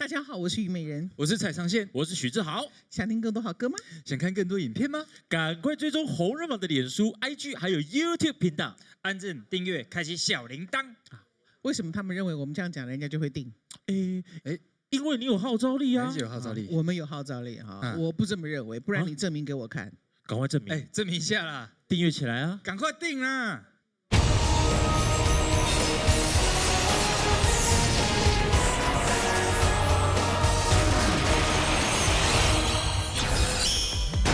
大家好，我是虞美人，我是蔡昌宪，我是许志豪。想听更多好歌吗？想看更多影片吗？赶快追踪红人榜的脸书、IG 还有 YouTube 频道，按赞、订阅、开启小铃铛。为什么他们认为我们这样讲，人家就会订？哎哎，因为你有号召力啊！有号召力，我们有号召力哈，我不这么认为，不然你证明给我看。赶快证明，哎，证明一下啦！订阅起来啊！赶快订啦！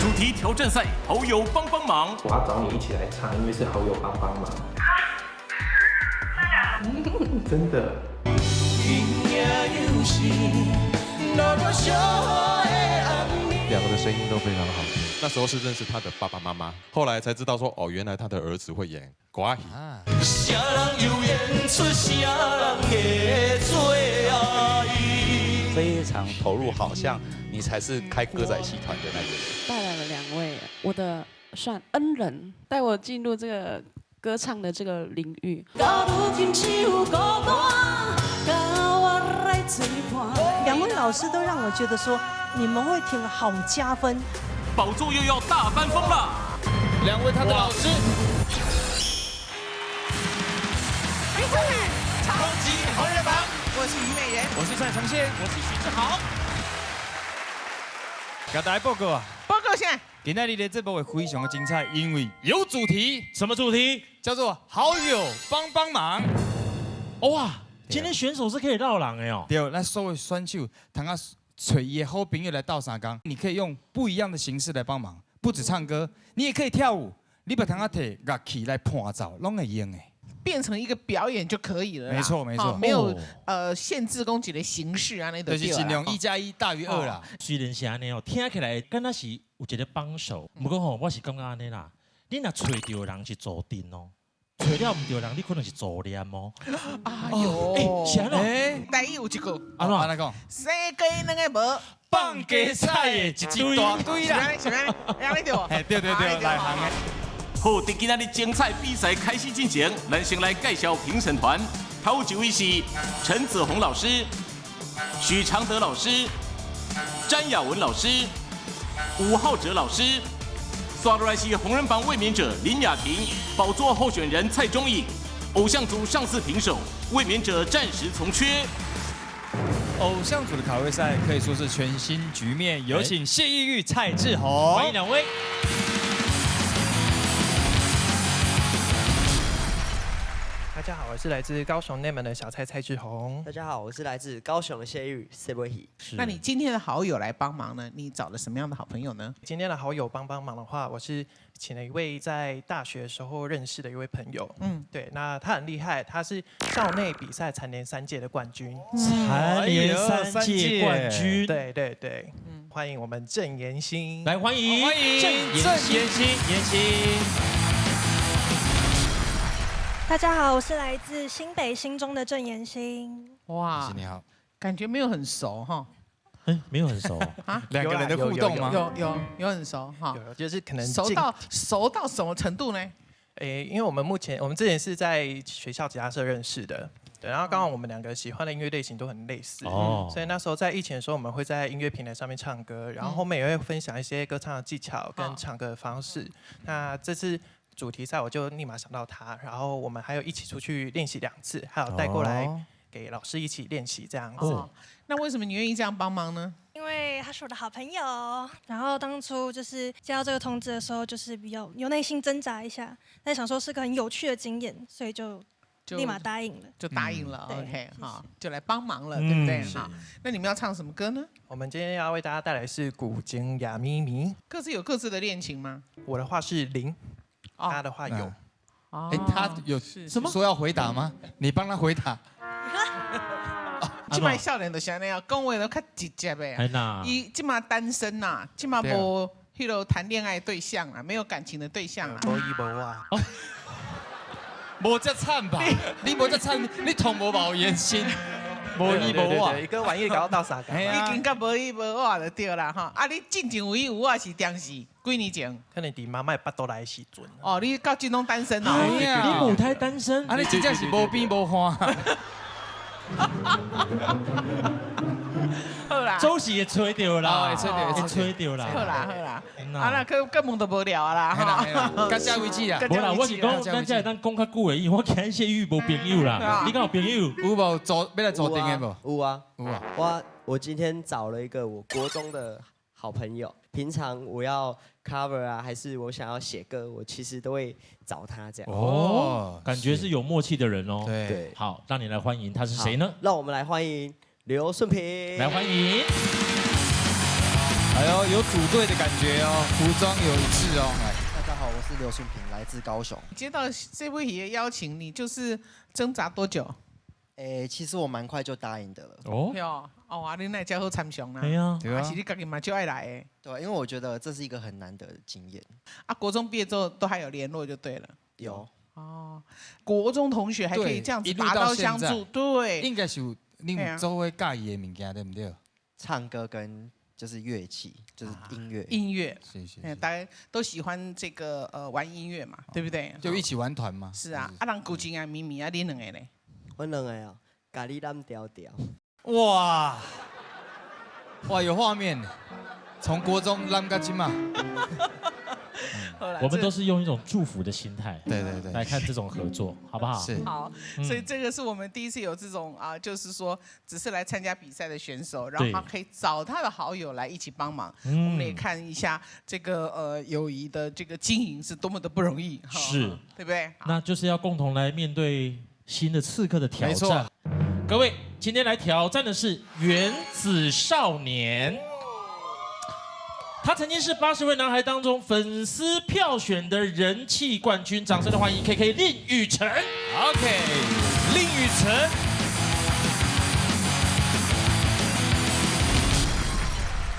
主题挑战赛，好友帮帮忙。我要找你一起来唱，因为是好友帮帮忙。真的。两个的声音都非常好听。那时候是认识他的爸爸妈妈，后来才知道说，哦，原来他的儿子会演歌仔戏。非常投入，好像你才是开歌仔戏团的那个人。带来了两位我的算恩人，带我进入这个歌唱的这个领域。两位老师都让我觉得说，你们会听好加分。宝座又要大翻风了，两位他的老师。超级红人榜，我是虞美人，我是蔡长宪，我是许志豪。给大家报告啊，报告先。今仔日的节目会非常的精彩，因为有主题。什么主题？叫做好友帮帮忙。哇，今天选手是可以绕廊的哦。对，咱所有选手通啊揣伊的好朋友来斗相共，你可以用不一样的形式来帮忙，不止唱歌，你也可以跳舞，你把通啊提乐器来伴奏，拢会用的。变成一个表演就可以了。没错没错，没有限制攻击的形式啊，那就是尽量1加1大于2啦。虽然是按呢哦，听起来敢若是有一个帮手，不过吼，我是感觉按呢啦，你若揣著人是注定哦，揣了毋著人，你可能是助念哦。哎呦，哎，是按怎？台语有一句，按怎按怎讲？生鸡两个无，放鸡菜的一大堆啦。是按呢？按呢对无？嘿，对对对，内行的。好，伫今仔日精彩比赛开始进前，咱先来介绍评审团。头一位是陈子鸿老师、许常德老师、詹雅文老师、吴浩哲老师。刷落来是红人榜卫冕者林雅婷，宝座候选人蔡宗颖。偶像组上次平手，卫冕者暂时从缺。偶像组的卡位赛可以说是全新局面，有请谢逸玉、蔡志宏，欢迎两位。大家好，我是来自高雄内门的小蔡蔡志宏。大家好，我是来自高雄的谢玉谢威喜。那你今天的好友来帮忙呢？你找了什么样的好朋友呢？今天的好友帮帮忙的话，我是请了一位在大学的时候认识的一位朋友。嗯，对，那他很厉害，他是校内比赛蝉联3届的冠军。蝉联3届冠军，对对对，欢迎我们郑妍欣，来欢迎欢迎郑妍欣，妍欣。大家好，我是来自新北新中的郑妍欣。哇，你好，感觉没有很熟哈。哎，没有很熟啊？两个人的互动吗？有很熟哈，就是可能熟到什么程度呢？哎，因为我们目前我们之前是在学校吉他社认识的，对，然后刚好我们两个喜欢的音乐类型都很类似，哦，所以那时候在疫情的时候，我们会在音乐平台上面唱歌，然后后面也会分享一些歌唱的技巧跟唱歌的方式。那这次主题赛我就立马想到他，然后我们还有一起出去练习2次，还有带过来给老师一起练习这样子。那为什么你愿意这样帮忙呢？因为他是我的好朋友，然后当初就是接到这个通知的时候，就是比较有内心挣扎一下，但想说是个很有趣的经验，所以就立马答应了，就答应了。OK，好，就来帮忙了，对不对？好，那你们要唱什么歌呢？我们今天要为大家带来是《古今哑咪咪》。各自有各自的恋情吗？我的话是0。他的话有，哎，他有什么说要回答吗？你帮他回答。这摆少年就是按呢啊，讲话都较直接的。伊这马单身呐，这马无彼个谈恋爱对象啊，没有感情的对象啊。无伊无我。无这惨吧？你无这惨，你同无无言心。无伊无我，一个玩意搞到啥？已经甲无伊无我就对啦吼。啊，你进前有伊有我是当时几年前？可能伫妈妈腹肚内的时阵。哦，你到今拢单身哦？你母胎单身？啊，你真正是无边无岸。拢是会揣著啦，会揣著啦。好啦好啦，啊那阁阁问都无聊啦。到这为止啦。无啦，我是讲，咱才会当讲较久的，因为我今谢玉无朋友啦。你敢有朋友？有无组欲来组阵的无？有啊，有啊。我今天找了一个我国中的好朋友，平常我要 cover 啊，还是我想要写歌，我其实都会找他这样。哦，感觉是有默契的人哦。对，好，让你来欢迎他是谁呢？让我们来欢迎刘顺平。来欢迎。哎呦，有组队的感觉哦，服装有一致哦。大家好，我是刘顺平，来自高雄。接到这位爷邀请，你就是挣扎多久？哎，其实我蛮快就答应的了。哦，哦，啊，你哪会遮好参详啦？对啊，啊是你家己嘛就爱来的。对，因为我觉得这是一个很难得的经验。啊，国中毕业之后都还有联络就对了。有。哦，国中同学还可以这样子拔刀相助，对。应该是有你有做伙佮意的物件，对不对？唱歌跟就是乐器，就是音乐。音乐，是是。大家都喜欢这个玩音乐嘛，对不对？就一起玩团嘛。是啊，啊人古今啊，咪咪啊，你两个咧？阮两个哦，共你揽牢牢。哇哇，有画面，从国中揽到这马。我们都是用一种祝福的心态，对对对，来看这种合作，好不好？是。好，所以这个是我们第一次有这种啊，就是说只是来参加比赛的选手，然后他可以找他的好友来一起帮忙。我们也看一下这个友谊的这个经营是多么的不容易，是，对不对？那就是要共同来面对新的刺客的挑战。各位，今天来挑战的是原子少年。他曾经是80位男孩当中粉丝票选的人气冠军，掌声的欢迎 KK 蔺宇辰。OK，蔺宇辰。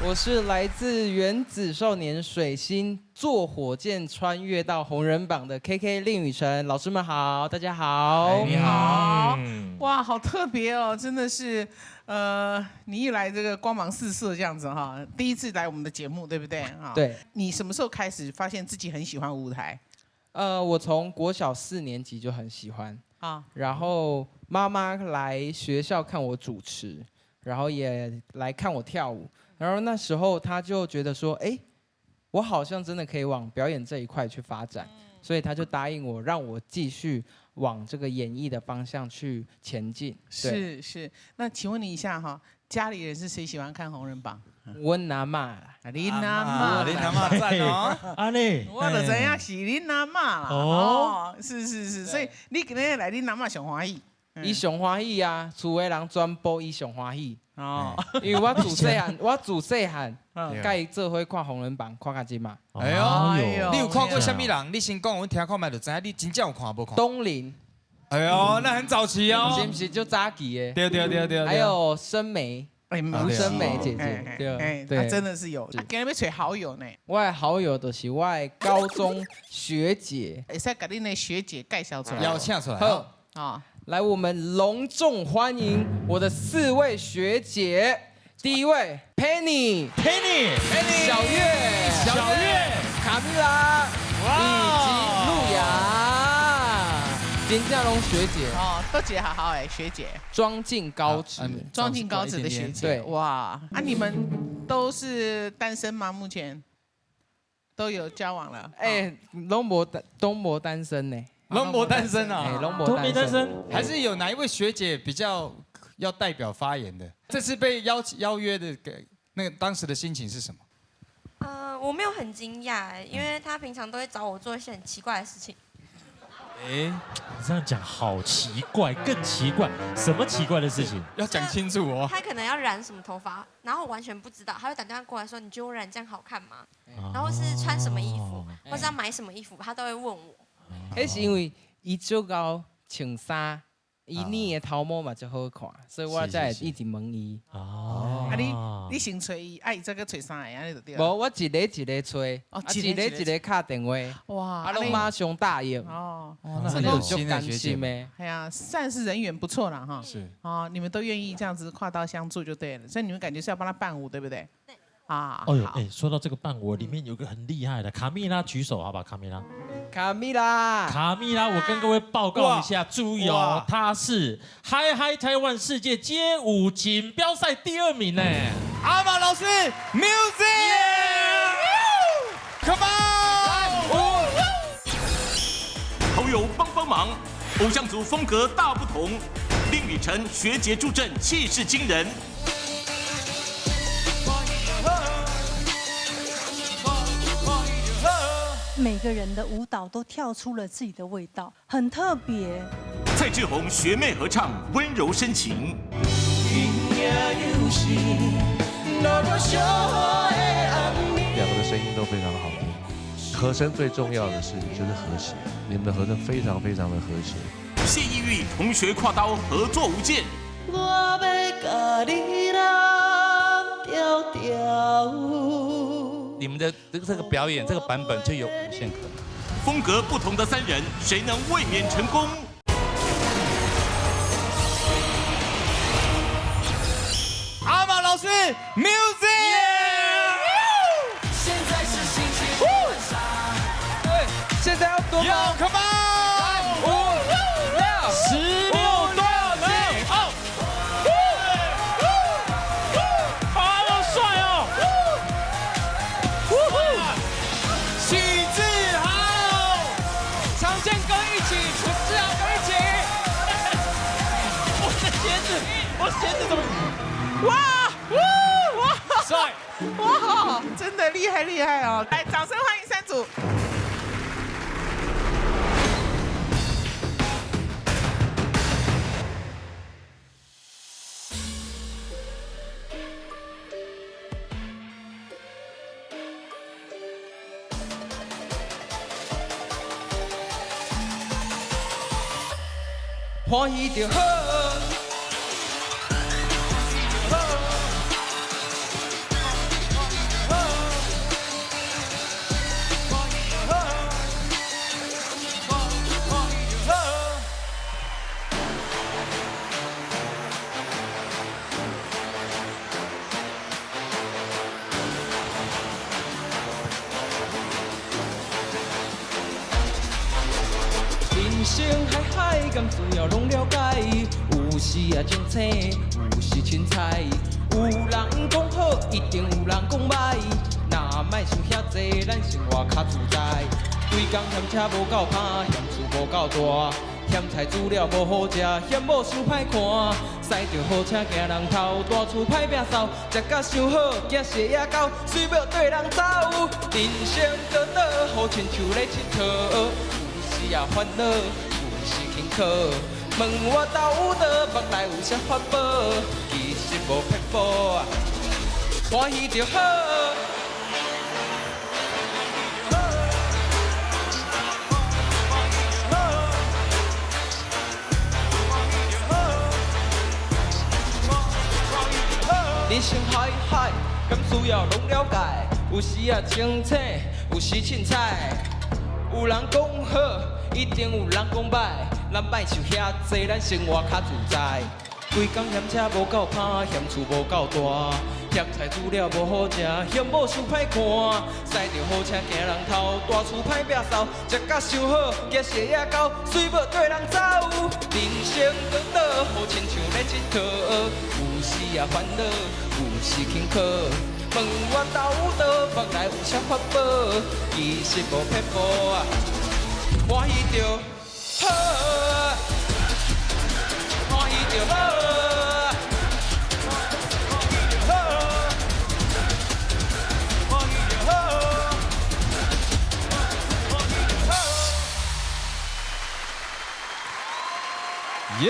我是来自原子少年水星坐火箭穿越到红人榜的 KK 蔺宇辰，老师们好，大家好。你好。哇，好特别哦，真的是。你一来这个光芒四射这样子哈，第一次来我们的节目，对不对？对。你什么时候开始发现自己很喜欢舞台？我从国小4年级就很喜欢啊。然后妈妈来学校看我主持，然后也来看我跳舞，然后那时候她就觉得说，哎，我好像真的可以往表演这一块去发展，所以她就答应我，让我继续往这个演艺的方向去前进。是是，那请问你一下哈，家里人是谁喜欢看红人榜？我阿嬷。你阿嬷，你阿嬷赞哦。阿咧，我就知影是恁阿嬷啦。哦，是是是，所以你今日来，恁阿嬷上欢喜。伊上欢喜啊，厝的人全部伊上欢喜。哦，因为我自细汉，我自细汉，佮伊做伙看红人榜，看较久嘛。哎呦，你有看过啥物人？你先讲，阮听看觅就知影你真正有看无看。东林。哎呦，那很早期哦。是毋是就早期的？对对对对。还有申梅，吴申梅姐姐，对对，真的是有。今日欲揣好友呢。我的好友就是我的高中学姐。会使共恁的学姐介绍出来。邀请出来。好。啊。来，我们隆重欢迎我的4位学姐。第一位 Penny，Penny，小月，小月，卡蜜拉，以及露雅，金嘉龙学姐。哦，都姐好好哎，学姐。庄敬高职，庄敬高职的学姐。对，哇，啊，你们都是单身吗？目前都有交往了？哎，拢无单身呢。拢无单身啊，都没单身，还是有哪一位学姐比较要代表发言的？这次被邀约的，给那个当时的心情是什么？我没有很惊讶，因为他平常都会找我做一些很奇怪的事情。哎，你这样讲好奇怪，更奇怪，什么奇怪的事情？要讲清楚哦。他可能要染什么头发，然后我完全不知道，他会打电话过来说：“你觉得我染这样好看吗？”然后是穿什么衣服，或是要买什么衣服，他都会问我。彼是因为伊足𠢕穿衫，伊染的头毛嘛足好看，所以我才会一直问伊。哦，啊你先揣伊，啊伊再阁揣三个，按呢就对。无，我一个一个揣，一个一个敲电话。哇，啊拢马上答应。哦，那很有心的学姐。哎呀，算是人缘不错了哈。是。哦，你们都愿意这样子跨刀相助就对了，所以你们感觉是要帮他伴舞，对不对？对。啊，哎呦，哎，说到这个伴舞，里面有个很厉害的卡蜜拉，举手好吧，卡蜜拉。卡蜜拉，卡蜜拉，我跟各位报告一下，注意哦，她是嗨嗨台湾世界街舞锦标赛第2名呢。阿瑪老師，Music，Come on！好友幫幫忙，偶像組風格大不同，令宇辰學姐助陣，氣勢驚人。每個人的舞蹈都跳出了自己的味道，很特別。蔡志宏學妹合唱，溫柔深情。兩個的聲音都非常好聽，和聲最重要的是就是和諧，你們的和聲非常非常的和諧。謝藝玉同學跨刀合作無間。我欲共你攬牢牢。你們的這個表演這個版本就有無限可能。風格不同的三人，誰能衛冕成功？阿瑪老師，Music。現在是星期五晚上。對，現在要多嗎？Come on！ 5、6、16段了，好帥哦！許志豪，長健跟一起，志豪跟一起。我的鞋子，我鞋子怎麼？哇哇哇！帥！哇，真的厲害厲害哦！來，掌聲歡迎三組。歡喜就好。人生海海，敢需要攏了解？有時啊清醒，有時凊彩。有人講好，一定有人講歹。若莫想遐濟，咱生活較自在。規工嫌車無夠拍，嫌厝無夠大，嫌菜煮了無好食，嫌某傷歹看。駛著好車驚人偷，大厝歹摒掃，食甲傷好，驚是野狗，水欲綴人走。人生短短，好親像咧𨑨迌。有時啊煩惱，有時輕巧。問我兜倒，目內有啥法寶？其實無撇步，歡喜就好。人生海海，敢需要攏了解？有時啊清醒，有時凊彩。有人講好，一定有人講歹。咱莫想遐濟，咱生活較自在。規工嫌車無夠拍，嫌厝無夠大，嫌菜煮了無好食，嫌某傷歹看。駛著好車驚人偷，大厝歹摒掃，食甲傷好，驚是野狗，水欲綴人走。人生短短，好親像咧𨑨迌，有時啊煩惱，有時輕巧。問我兜倒，目內有啥法寶？其實無撇步，歡喜就好，歡喜就好，歡喜就好，歡喜就好。哟，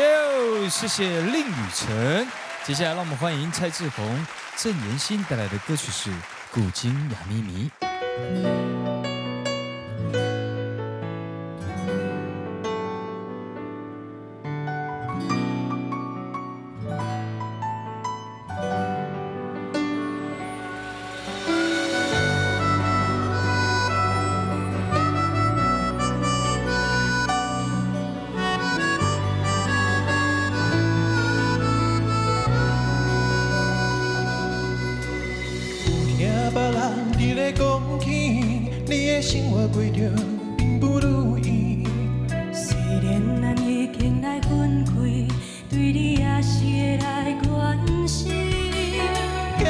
謝謝令宇辰。接下來，讓我們歡迎蔡志宏、鄭妍心帶來的歌曲是《古今亞咪咪》。生活过著并不如意，虽然咱已经来分开，对你也是会来关心。晓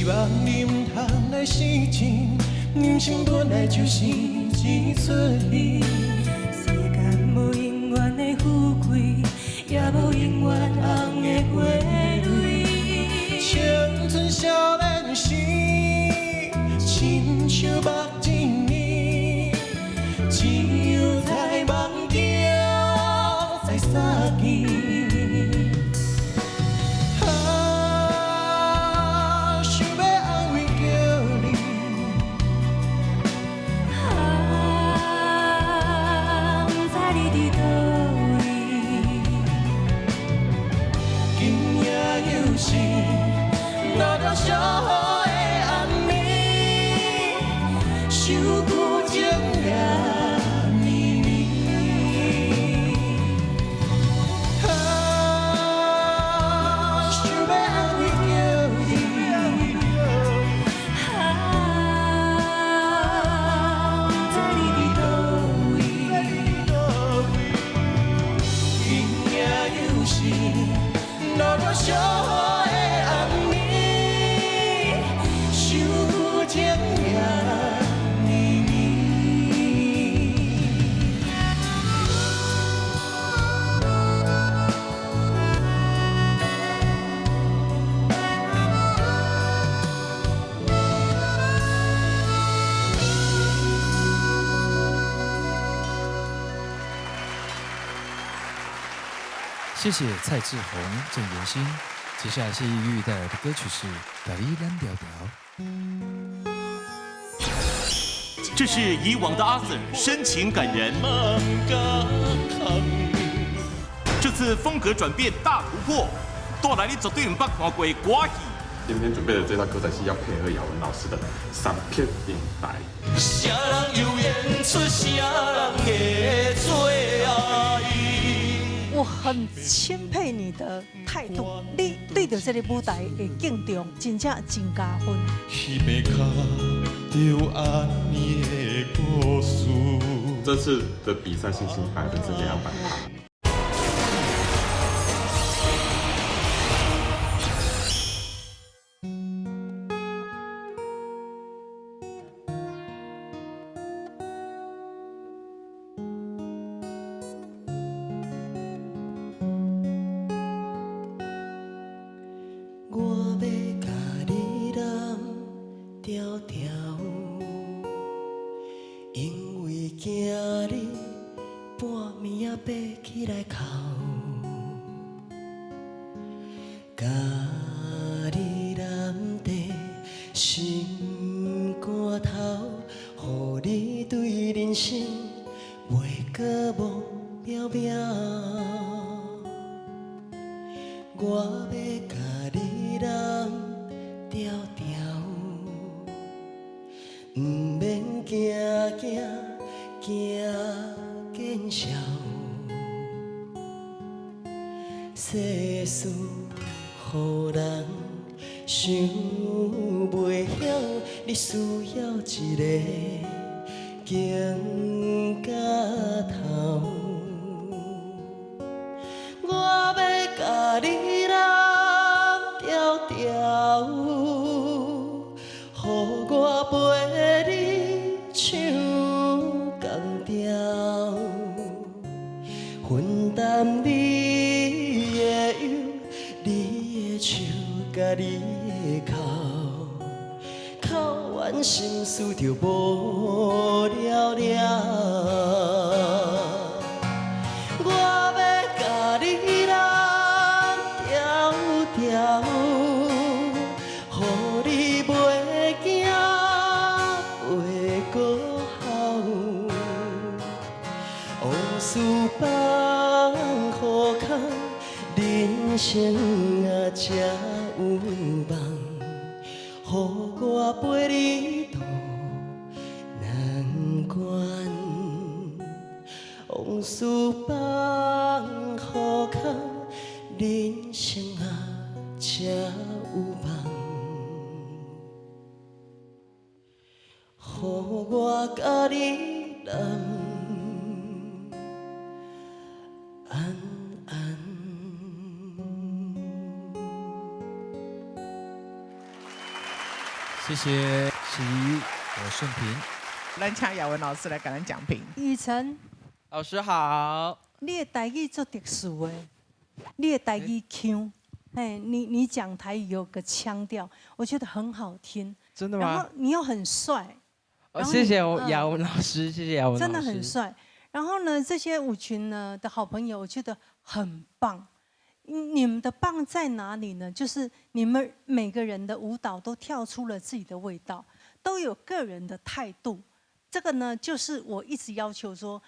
希望你毋通来失情，人生本来就是一出戏。世间无永远的富贵，也无永远红的花蕊。青春少年时，亲像目一暝，只有在梦中再相见。啊，想欲安慰著你。啊，不知你佇佗位。今夜又是落著小雨的暗暝，伤久情也绵绵。啊，想欲安慰著你。啊，不知你佇佗位。今夜又是落著小雨的暗暝，伤久情也绵绵。谢谢蔡志宏、郑妍欣。接下来谢依玉带来的歌曲是《甲你揽牢牢》。这是以往的阿 Sir 深情感人，这次风格转变大突破，带来你绝对毋捌看过歌戏。今天准备的这套歌仔戏要配合雅文老师的三片影带。啥人又演出啥人的最爱？我很钦佩你的态度，你对著這个舞台的敬重，真正真加分。彼暝敲著按呢的故事。这次的比赛信心200%。我欲共你揽牢牢，因为惊你半暝仔爬起来哭，共你揽伫心肝头，予你对人生袂阁无渺渺。我欲共你揽牢牢，毋免惊惊惊见笑。世事予人想袂晓，你需要一个肩胛头。我欲共你揽牢牢，予我陪你唱同调，分担你的忧，你的手佮你的哭，哭完心事就无了了。我欲共你揽牢牢，予你袂惊袂阁哭。往事放予空，人生啊才有梦，予我陪你渡难关。往事放予空，人生啊才有梦，予我共你揽安安。谢谢，是我顺平。咱请雅文老师来共咱讲评。雨辰，老师好。你的台语足特殊的，你的台语腔，哎，你讲台语有个腔调，我觉得很好听。真的吗？然后你又很帅。哦，谢谢雅文老师，谢谢雅文老师。真的很帅。然后呢，这些舞群呢的好朋友，我觉得很棒。你们的棒在哪里呢？就是你们每个人的舞蹈都跳出了自己的味道，都有个人的态度。这个呢，就是我一直要求说，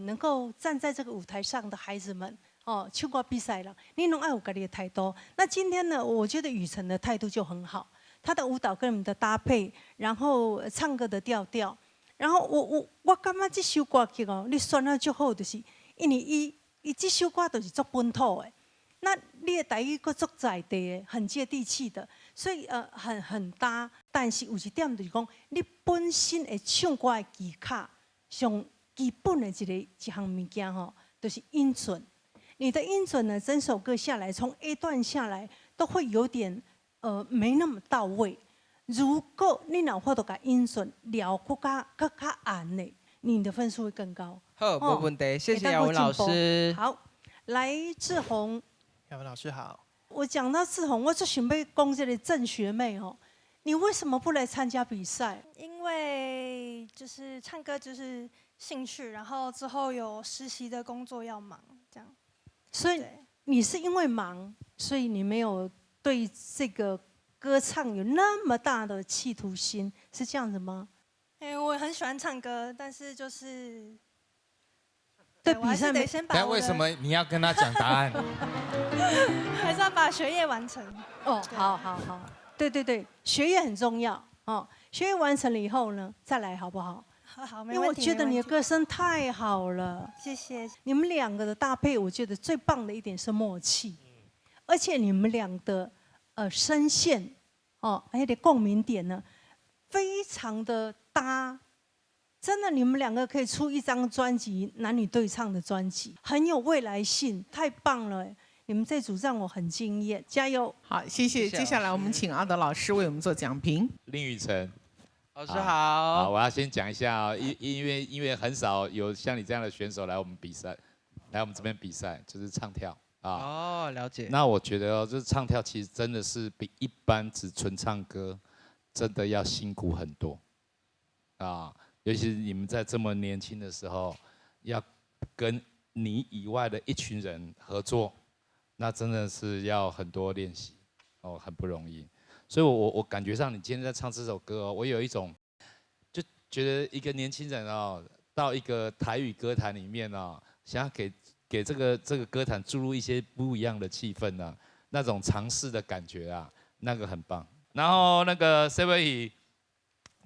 能够站在这个舞台上的孩子们，哦，唱歌比赛了，你拢爱有家己的态度。那今天呢，我觉得雨辰的态度就很好，他的舞蹈跟你们的搭配，然后唱歌的调调，然后我感觉这首歌曲哦，你选得足好，就是因为伊这首歌就是足本土的，那你的台语阁足在地的，很接地气的，所以很搭。但是有一点就是讲，你本身会唱歌的技巧，上基本的一项物件吼，就是音准。你的音准呢，整首歌下来，从 A 段下来都会有点没那么到位。如果你若有法度共音准撩阁较阁较按的，你的分数会更高。好，无问题，谢谢雅文老师。好，来志宏。雅文老师好。我讲到志宏，我就想欲讲这个郑学妹哦，你为什么不来参加比赛？因为就是唱歌就是兴趣，然后之后有实习的工作要忙，这样。所以你是因为忙，所以你没有对这个歌唱有那么大的企图心，是这样子吗？哎，我很喜欢唱歌，但是就是对比赛得先把。但为什么你要跟他讲答案？还是要把学业完成。哦，好好好，对对对，学业很重要哦。学业完成了以后呢，再来好不好？好，因为我觉得你的歌声太好了。谢谢。你们两个的搭配，我觉得最棒的一点是默契，而且你们俩的声线哦，还有共鸣点呢，非常的搭。真的，你们两个可以出一张专辑，男女对唱的专辑，很有未来性，太棒了！你们这组让我很惊艳，加油！好，谢谢。接下来我们请阿德老师为我们做讲评。林雨辰。老师好。好，我要先讲一下啊，因为很少有像你这样的选手来我们比赛，来我们这边比赛，就是唱跳啊。哦，了解。那我觉得哦，就是唱跳其实真的是比一般只纯唱歌，真的要辛苦很多啊。尤其是你们在这么年轻的时候，要跟你以外的一群人合作，那真的是要很多练习哦，很不容易。所以我感觉上你今天在唱这首歌哦，我有一种就觉得一个年轻人哦，到一个台语歌坛里面哦，想要给这个歌坛注入一些不一样的气氛呢，那种尝试的感觉啊，那个很棒。然后那个 C 位，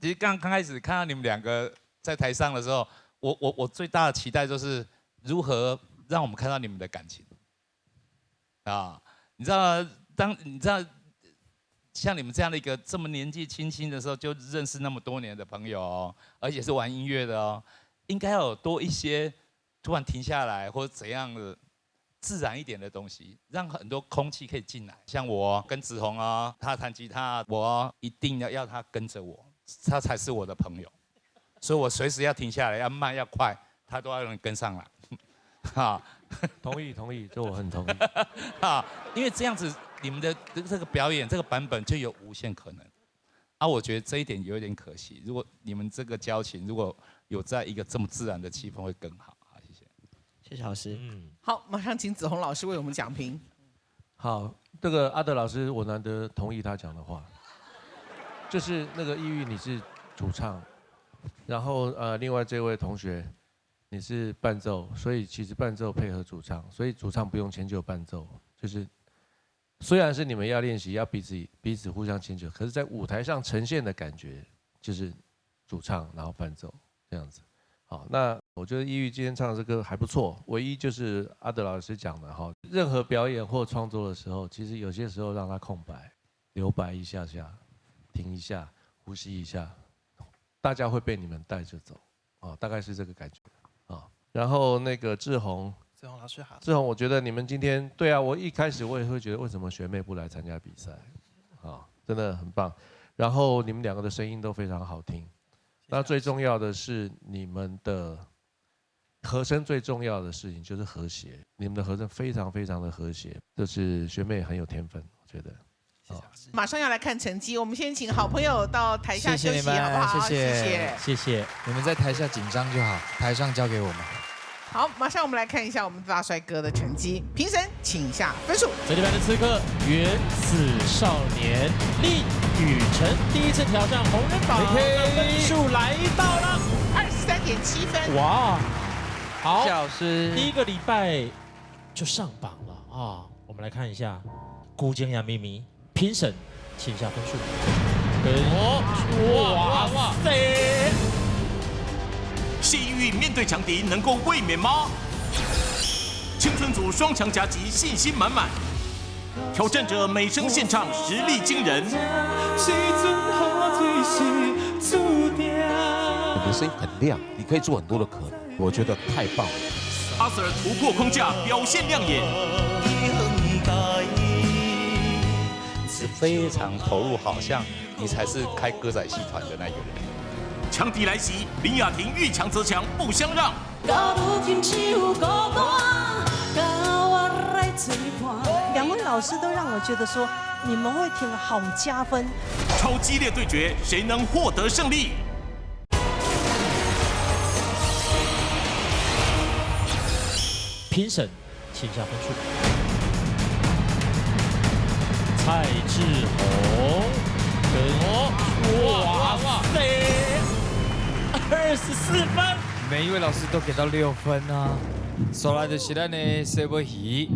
其实刚刚开始看到你们两个在台上的时候，我最大的期待就是如何让我们看到你们的感情啊，你知道，当你知道，像你们这样的一个这么年纪轻轻的时候就认识那么多年的朋友哦，而且是玩音乐的哦，应该要有多一些突然停下来或者怎样的自然一点的东西，让很多空气可以进来。像我跟子红啊，他弹吉他，我一定要他跟着我，他才是我的朋友，所以我随时要停下来，要慢要快，他都要能跟上来。哈，同意同意，这我很同意。哈，因为这样子，你们的这个表演这个版本就有无限可能。啊，我觉得这一点有点可惜。如果你们这个交情如果有在一个这么自然的气氛会更好。好，谢谢。谢谢老师。好，马上请子红老师为我们讲评。好，这个阿德老师，我难得同意他讲的话，就是那个抑郁你是主唱，然后另外这位同学你是伴奏，所以其实伴奏配合主唱，所以主唱不用迁就伴奏，就是虽然是你们要练习，要彼此彼此互相迁就，可是在舞台上呈现的感觉就是主唱然后伴奏这样子。好，那我觉得抑郁今天唱的这歌还不错，唯一就是阿德老师讲的哈，任何表演或创作的时候，其实有些时候让它空白，留白一下下，停一下，呼吸一下，大家会被你们带着走，啊，大概是这个感觉啊。然后那个志宏，志宏老师好。志宏，我觉得你们今天对啊，我一开始我也会觉得为什么学妹不来参加比赛，啊，真的很棒。然后你们两个的声音都非常好听。那最重要的是你们的和声，最重要的事情就是和谐。你们的和声非常非常的和谐，就是学妹很有天分，我觉得。马上要来看成绩，我们先请好朋友到台下休息，好不好？谢谢，谢谢。你们在台下紧张就好，台上交给我们。好，马上我们来看一下我们大帅哥的成绩，评审请下分数。这礼拜的刺客原子少年蔺宇辰第一次挑战红人榜，分数来到了23.7分。哇，好，谢老师，第一个礼拜就上榜了啊！我们来看一下孤精呀咪咪。评审，请下分数。哇哇塞！谢依玉面对强敌能够卫冕吗？青春组双强夹击，信心满满。挑战者美声献唱，实力惊人。你的声音很亮，你可以做很多的可能，我觉得太棒了。阿 Sir 突破框架，表现亮眼。是非常投入，好像你才是开歌仔戏团的那个人。强敌来袭，林雅婷遇强则强，不相让。两位老师都让我觉得说，你们会挺好加分。超激烈对决，谁能获得胜利？评审，请下分数。蔡志宏跟哇塞，24分，每一位老师都给到6分啊。所来的是咱的谢尾鱼，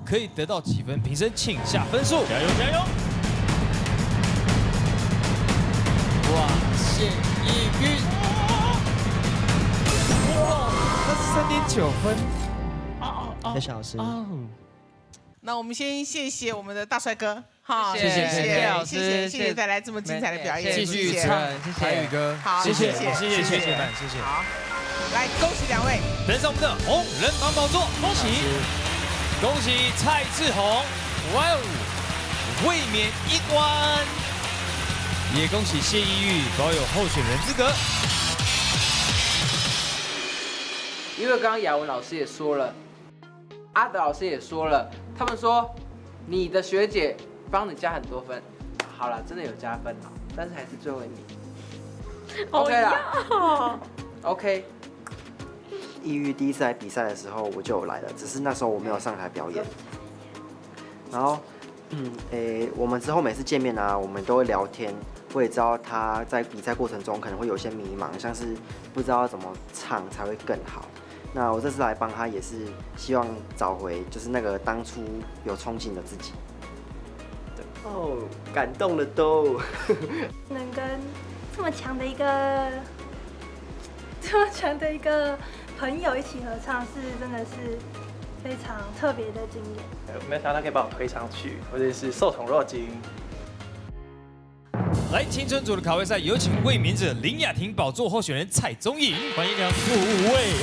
可以得到几分？评审请下分数。加油加油！哇，谢依玉，哇，23.9分。谢谢老师。那我们先谢谢我们的大帅哥，好，谢谢谢谢谢谢带来这么精彩的表演，继续唱台语歌，好，谢谢谢谢谢谢谢谢，好，来恭喜两位登上我们的红人榜宝座，恭喜恭喜蔡志宏，哇哦，卫冕一关，也恭喜谢依玉保有候选人资格。因为刚刚雅文老师也说了，阿德老师也说了。他们说，你的学姐帮你加很多分，好了，真的有加分了，但是还是最后一名。OK 啦，OK。依玉第一次来比赛的时候我就有来了，只是那时候我没有上台表演。然后，我们之后每次见面啊，我们都会聊天。我也知道他在比赛过程中可能会有些迷茫，像是不知道怎么唱才会更好。那我这次来帮他，也是希望找回就是那个当初有冲劲的自己。对哦，感动了都。能跟这么强的一个朋友一起合唱，是真的是非常特别的经验。没想到他可以把我推上去，我真是受宠若惊。来，青春组的卡位赛，有请卫冕者林雅婷宝座候选人蔡宗颖，欢迎两位。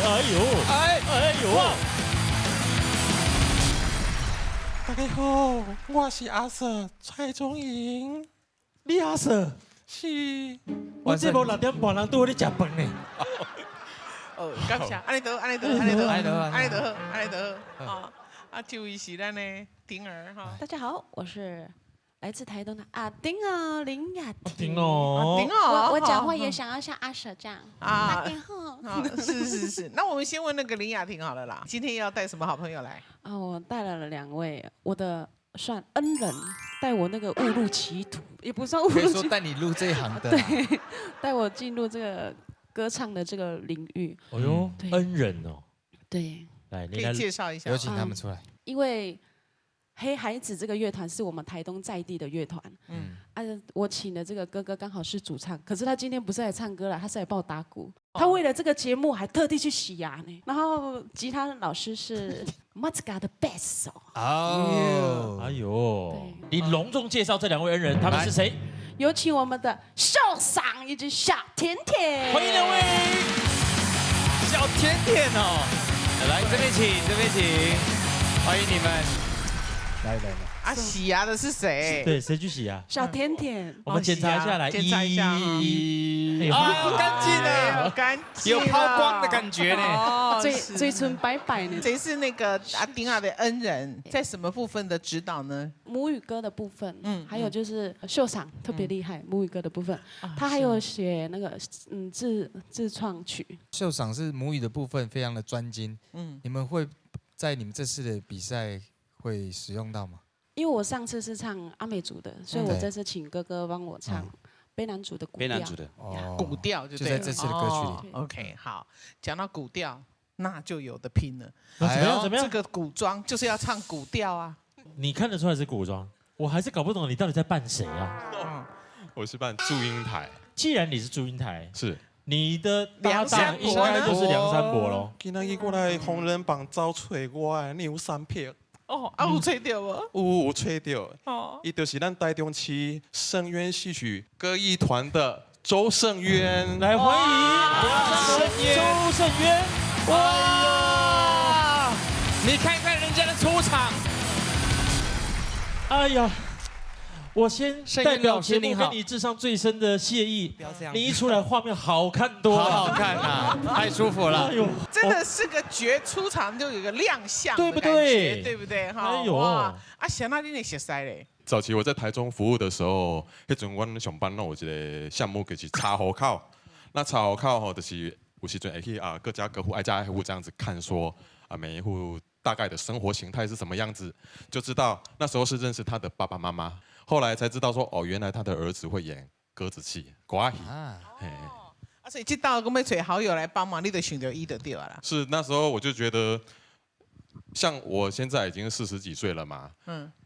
哎呦，哎哎呦！大家好，我是阿 Sir 蔡宗颖。你阿 Sir 是？我这无6点半人拄咧食饭呢。哦，感谢，按呢就好，按呢就好，按呢就好，按呢就好，按呢就好。啊，啊，这位是咱的婷儿哈。大家好，我是来自台东的阿丁哦，林雅婷。丁哦，阿丁哦，我讲话也想要像阿 Sir 这样。啊阿丁哦。是是是，那我们先问那个林雅婷好了啦，今天要带什么好朋友来？啊，我带来了两位，我的算恩人，带我那个误入歧途，也不算误可以入歧说带你入这一行的。对，带我进入这个歌唱的这个领域。哎呦，恩人哦。对。来，可以介绍一下，有请他们出来。因为黑孩子这个乐团是我们台东在地的乐团，啊，我请的这个哥哥刚好是主唱，可是他今天不是来唱歌了，他是来帮我打鼓。他为了这个节目还特地去洗牙呢。然后吉他老师是马自嘎的贝斯手。哦，哎呦，你隆重介绍这两位恩人，他们是谁？有请我们的秀桑以及小甜甜。欢迎两位。小甜甜哦，来这边请，这边请，欢迎你们。来来来。啊，洗牙的是谁？对，谁去洗牙？小甜甜。我们检查一下来，检查一下。啊，干净啊，干净，有抛光的感觉呢。哦，嘴唇白白呢。谁是那个阿丁啊的恩人？在什么部分的指导呢？母语歌的部分，还有就是秀场特别厉害，母语歌的部分，他还有写那个自创曲。秀场是母语的部分，非常的专精。你们会在你们这次的比赛会使用到吗？因为我上次是唱阿美族的，所以我这次请哥哥帮我唱卑南族的古调。卑南族的古调就就在这次的歌曲里。 OK，好，讲到古调，那就有的拼了。怎么样？怎么样？这个古装就是要唱古调啊。你看得出来是古装，我还是搞不懂你到底在扮谁啊？我是扮祝英台。既然你是祝英台，是你的搭档应该就是梁山伯喽。今仔日我来红人榜走找我的梁山伯。哦，啊有揣著无？有揣著。哦，伊就是咱台中市盛渊戏曲歌艺团的周盛渊。来欢迎周盛渊。哇！你看看人家的出场。哎呀，我先代表节目跟你致上最深的谢意。不要这样，你一出来画面好看多了，好好看啊，太舒服了。哎呦，真的是个绝出场就有个亮相，对不对？对不对？哈，哎呦，啊，想到你那熟悉嘞。早期我在台中服务的时候，彼阵阮上班拢有一个项目，就是查户口。那查户口吼，就是有时阵会去啊各家各户挨家挨户这样子看，说啊每一户大概的生活形态是什么样子，就知道那时候是认识他的爸爸妈妈。后来才知道说哦，原来他的儿子会演歌子戏、歌仔戏。啊，所以这道讲欲揣好友来帮忙，你就想著伊就对啦。是那时候我就觉得，像我现在已经40几岁了嘛，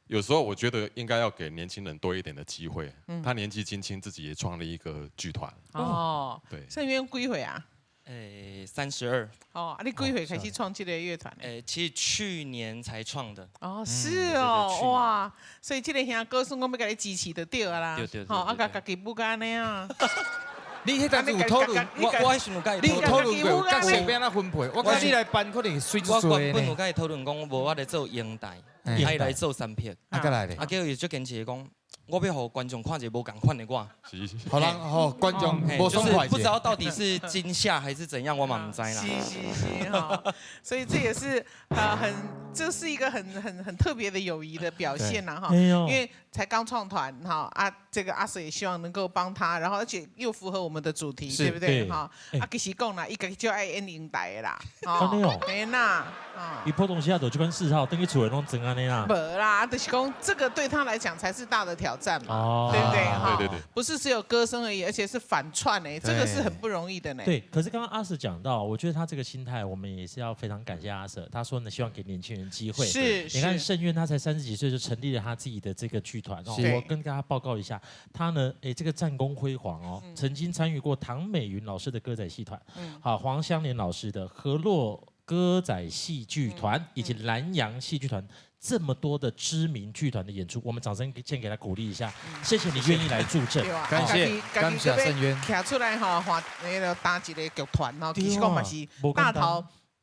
有时候我觉得应该要给年轻人多一点的机会。他年纪轻轻，自己也创立一个剧团。哦，对。盛渊几岁啊？ 32。哦，啊，你几岁开始创这个乐团的？其实去年才创的。哦，是哦，哇，所以这个兄哥算讲欲共你支持就对啦。对对对。吼，啊，共家己舞甲按呢啊。你彼当阵有讨论，我彼时有共伊你有讨论过角色欲按怎分配？我感觉你来扮可能水我原本有共伊讨论讲，无我来做英台，啊伊来做三撇。啊，阁来咧。啊，结果伊足坚持讲，我欲予观众看一个无仝款的我。予人予观众无爽快。不知道到底是惊吓还是怎样，我嘛毋知啦。是是是哈，所以这也是很，这是一个很特别的友谊的表现呐哈。因为才刚创团哈啊，这个阿 Sir 也希望能够帮他，然后而且又符合我们的主题，对不对哈？啊，其实讲啦，伊家己就爱演英台的啦。哦，嘿呐，伊普通时啊，就这款嗜好，等于厝内拢装按呢啦。无啦，就是讲这个对他来讲才是大的挑战嘛，对不对？对对对，不是只有歌声而已，而且是反串哎，这个是很不容易的呢。对，可是刚刚阿 Sir 讲到，我觉得他这个心态，我们也是要非常感谢阿 Sir。他说呢，希望给年轻人机会。是，你看盛渊他才30几岁就成立了他自己的这个剧团哦。我跟大家报告一下，他呢，哎，这个战功辉煌哦，曾经参与过唐美云老师的歌仔戏团，好，黄香莲老师的河洛歌仔戏剧团以及南洋戏剧团。这么多的知名剧团的演出，我们掌声先给他鼓励一下，谢谢你愿意来助阵，感谢感谢盛渊。站出来吼，换那个搭一个剧团吼，其实讲嘛是大头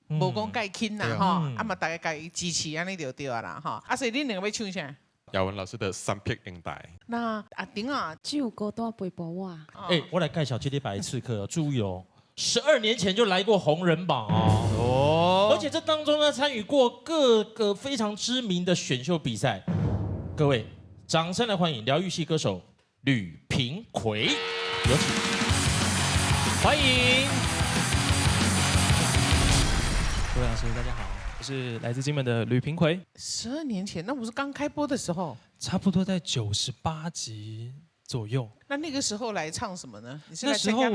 无讲介轻啦吼，啊嘛大家共伊支持按呢就对啊啦吼。啊，所以恁两个欲唱啥？雅文老师的《三撇英台》。那阿丁啊，只有孤单陪伴我。哎，我来介绍这礼拜的刺客，注意哦。12年前就来过红人榜哦，而且这当中呢，参与过各个非常知名的选秀比赛。各位，掌声来欢迎疗愈系歌手吕平奎，有请，欢迎。各位老师，大家好，我是来自金门的吕平奎。12年前，那不是刚开播的时候？差不多在98集左右。那个时候来唱什么呢？你是来参加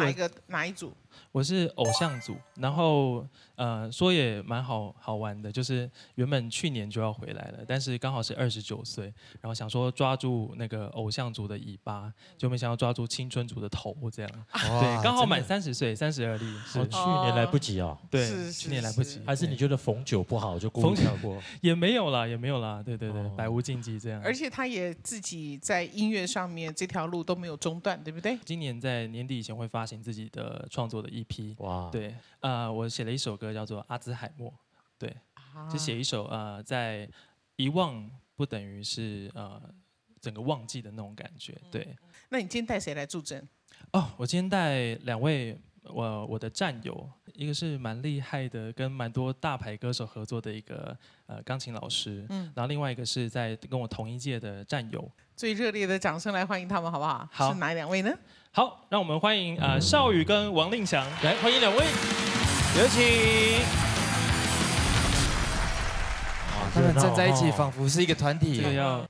哪一组？我是偶像组，然后说也蛮好玩的，就是原本去年就要回来了，但是刚好是29岁，然后想说抓住那个偶像组的尾巴，就没想到抓住青春组的头，这样。对，刚好满30岁，30而立。是去年来不及哦。对，去年来不及。还是你觉得逢九不好就故意跳过？也没有啦，也没有啦，对对对，百无禁忌这样。而且他也自己在音乐上面这条路都没有中断，对不对？今年在年底以前会发行自己的创作的 EP。哇，对，我写了一首歌叫做《阿兹海默》，对，就写一首在遗忘不等于是整个忘记的那种感觉。对。那你今天带谁来助阵？哦，我今天带两位我的战友，一个是蛮厉害的，跟蛮多大牌歌手合作的一个钢琴老师，然后另外一个是在跟我同一届的战友。最热烈的掌声来欢迎他们，好不好？好，是哪两位呢？好，让我们欢迎邵宇跟王令祥，来欢迎两位，有请。他们站在一起，仿佛是一个团体。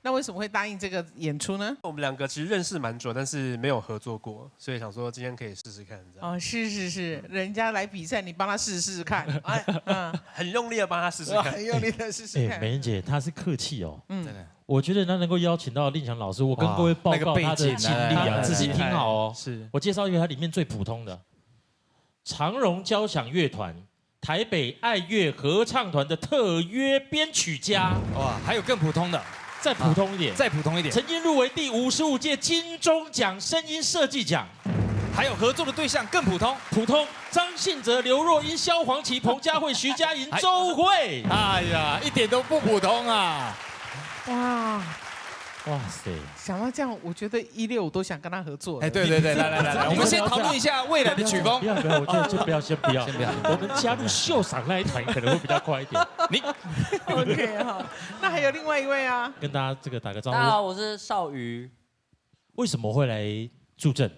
那为什么会答应这个演出呢？我们两个其实认识蛮久，但是没有合作过，所以想说今天可以试试看。这样。哦，是是是，人家来比赛，你帮他试试看。哎，很用力的帮他试试看，很用力的试试看。美人姐，她是客气哦。嗯，我觉得她能够邀请到令祥老师，我跟各位报告他的经历啊，仔细听好哦。是我介绍一个他里面最普通的，长荣交响乐团。台北爱乐合唱团的特约编曲家，哇，还有更普通的，再普通一点，再普通一点，曾经入围第55届金钟奖声音设计奖，还有合作的对象更普通，普通张信哲、刘若英、萧煌奇、彭佳慧、徐佳莹、周蕙，哎呀，一点都不普通啊！哇。哇塞！想到这样，我觉得165都想跟他合作。哎，对对对，来来来来，我们先讨论一下未来的曲风。不要不要，我觉得就不要，先不要，先不要。我们加入秀赏那一团可能会比较快一点。你 OK 哈？那还有另外一位啊，跟大家这个打个招呼。大家好，我是邵瑜。为什么会来助阵？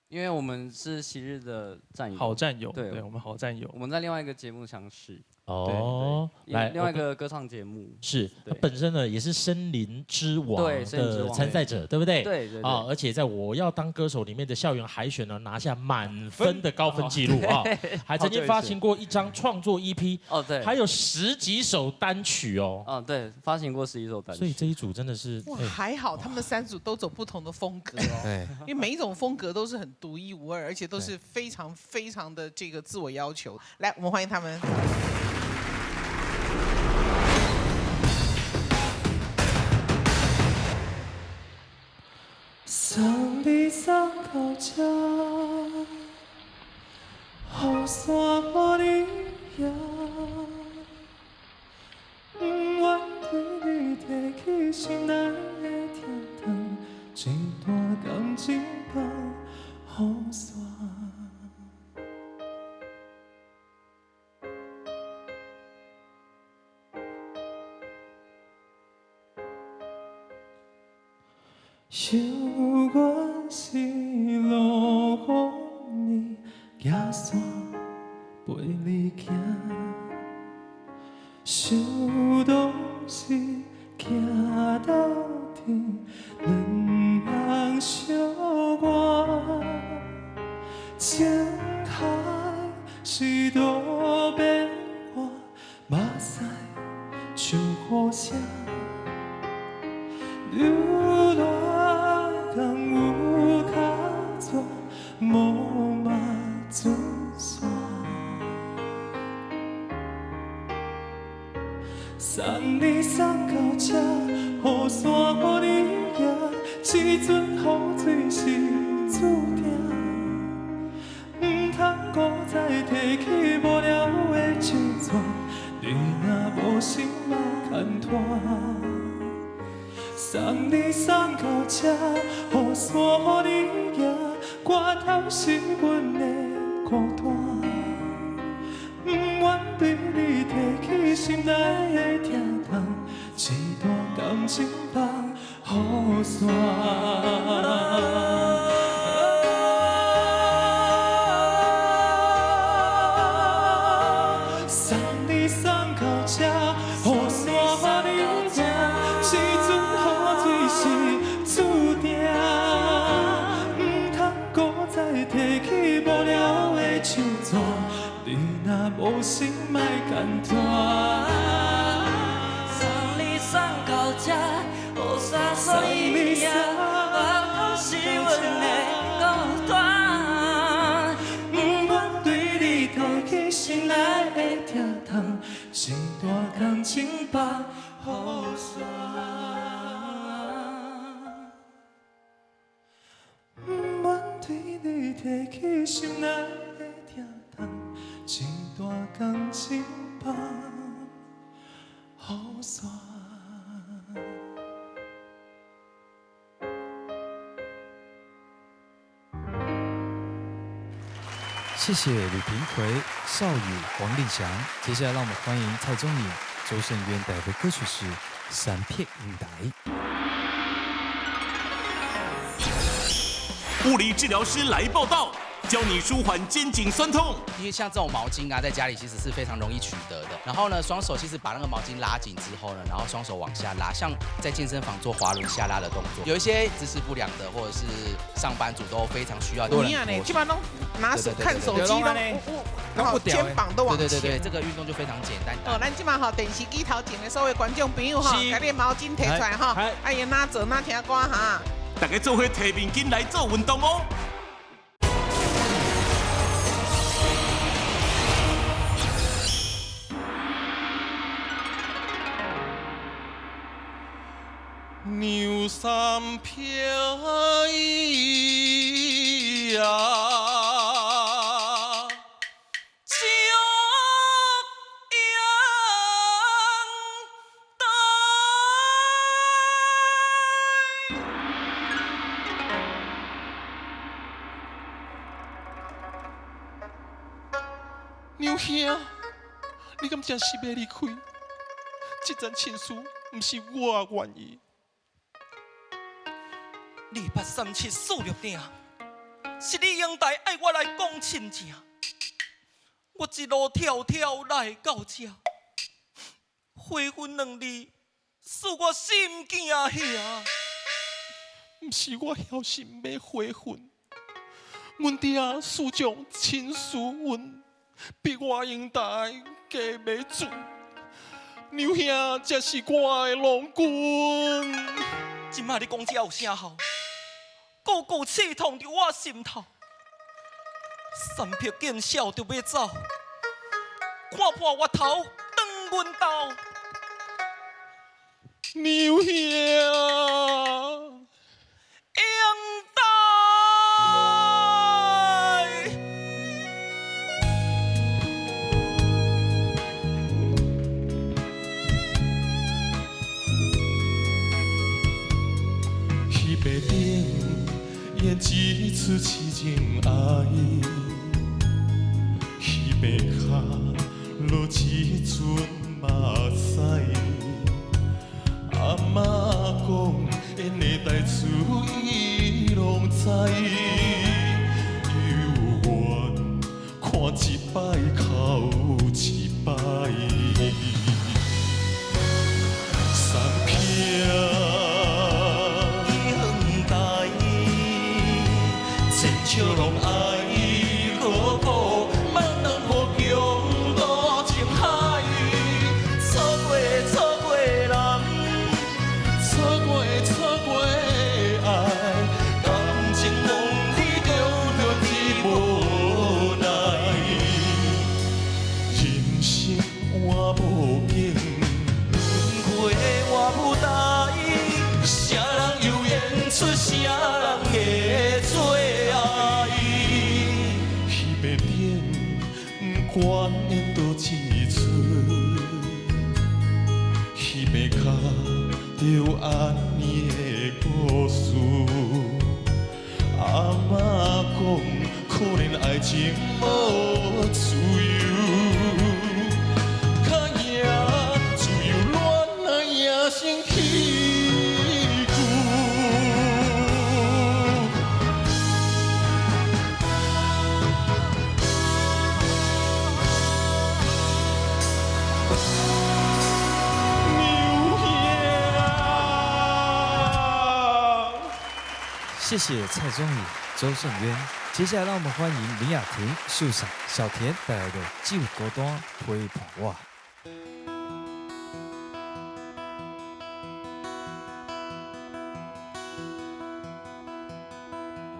因为我们是昔日的战友，好战友，对，我们好战友。我们在另外一个节目相识。哦，来另外一个歌唱节目是，他本身呢也是森林之王的参赛者，对不对？对对。啊，而且在我要当歌手里面的校园海选呢，拿下满分的高分记录啊，还曾经发行过一张创作 EP，哦对，还有10几首单曲哦。哦对，发行过11首单曲。所以这一组真的是哇，还好他们3组都走不同的风格哦，对，因为每一种风格都是很独一无二，而且都是非常非常的这个自我要求。来，我们欢迎他们。送你送到这，雨伞予你拿，不愿对你提起心内的疼痛，这段感情放雨伞。犹原是落雨暝，举伞陪你行，想当时行斗阵，两人相偎，情海是路变化，目屎像雨声。流浪敢有较纸，无嘛准线。送你送到这，雨伞予你拿，这阵雨水是注定。毋通阁再提起无聊的手纸，你若无心莫牵拖。送你送到这，雨伞予你拿，歌头是阮的孤单。不愿对你提起心内的疼痛，这段感情放雨伞。送你送到这，雨伞予你拿，这阵雨水是注定。毋通阁再提起无聊的手纸，你若无心莫牵拖。送你送到这，雨伞予你拿，我头是阮的孤单。不愿对你提起心内的疼痛，这段感情放雨伞。不愿对你提起心内的疼痛，这段感情放雨伞。谢谢吕平奎、邵宇、黄立翔。接下来让我们欢迎蔡宗颖、周胜渊带来的歌曲是《三片云台》。物理治疗师来报道，教你舒缓肩颈酸痛。因为像这种毛巾啊，在家里其实是非常容易取得的。然后呢，双手其实把那个毛巾拉紧之后呢，然后双手往下拉，像在健身房做滑轮下拉的动作。有一些姿势不良的，或者是上班族都非常需要。有影呢，基本上拢拿手看手机拢，然后肩膀都往前。对对对对，这个运动就非常简单。哦，咱这马吼电视机头前的所有观众朋友吼，共你毛巾提出来吼，啊伊哪做哪听歌哈。大家做伙提面巾来做运动哦。两三片呀，祝英台。娘兄，你敢真是欲离开？这层亲事毋是我愿意。28746鼎，是你英台爱我来讲亲情。我一路迢迢来到这，悔恨两字，使我心惊遐。毋是我枵心欲悔恨，阮爹输将亲事运，逼我英台嫁袂出。娘兄才是我的郎君。这摆你讲这有啥效？句句刺痛伫我心头，三撇见笑就欲走，看破我头转阮兜。娘兄，英台。彼白顶演一出痴情爱，彼白跤落一阵目屎。阿嬷讲，缘的代志伊拢知，犹原看一摆哭一摆。三片笑拢爱何苦？万当予强渡情海，错过错过人，错过错过爱，感情梦里着着的无奈，人生换无景，轮回换舞台，啥人又演出啥人的最爱？不管演佗一出，彼白跤就按呢的故事。阿嬷讲，可怜爱情无自由，较赢自由恋爱赢成戏剧。谢谢蔡宗颖、周胜渊。接下来，让我们欢迎林雅婷、秀赏、小田带来的《只有孤单陪伴我》。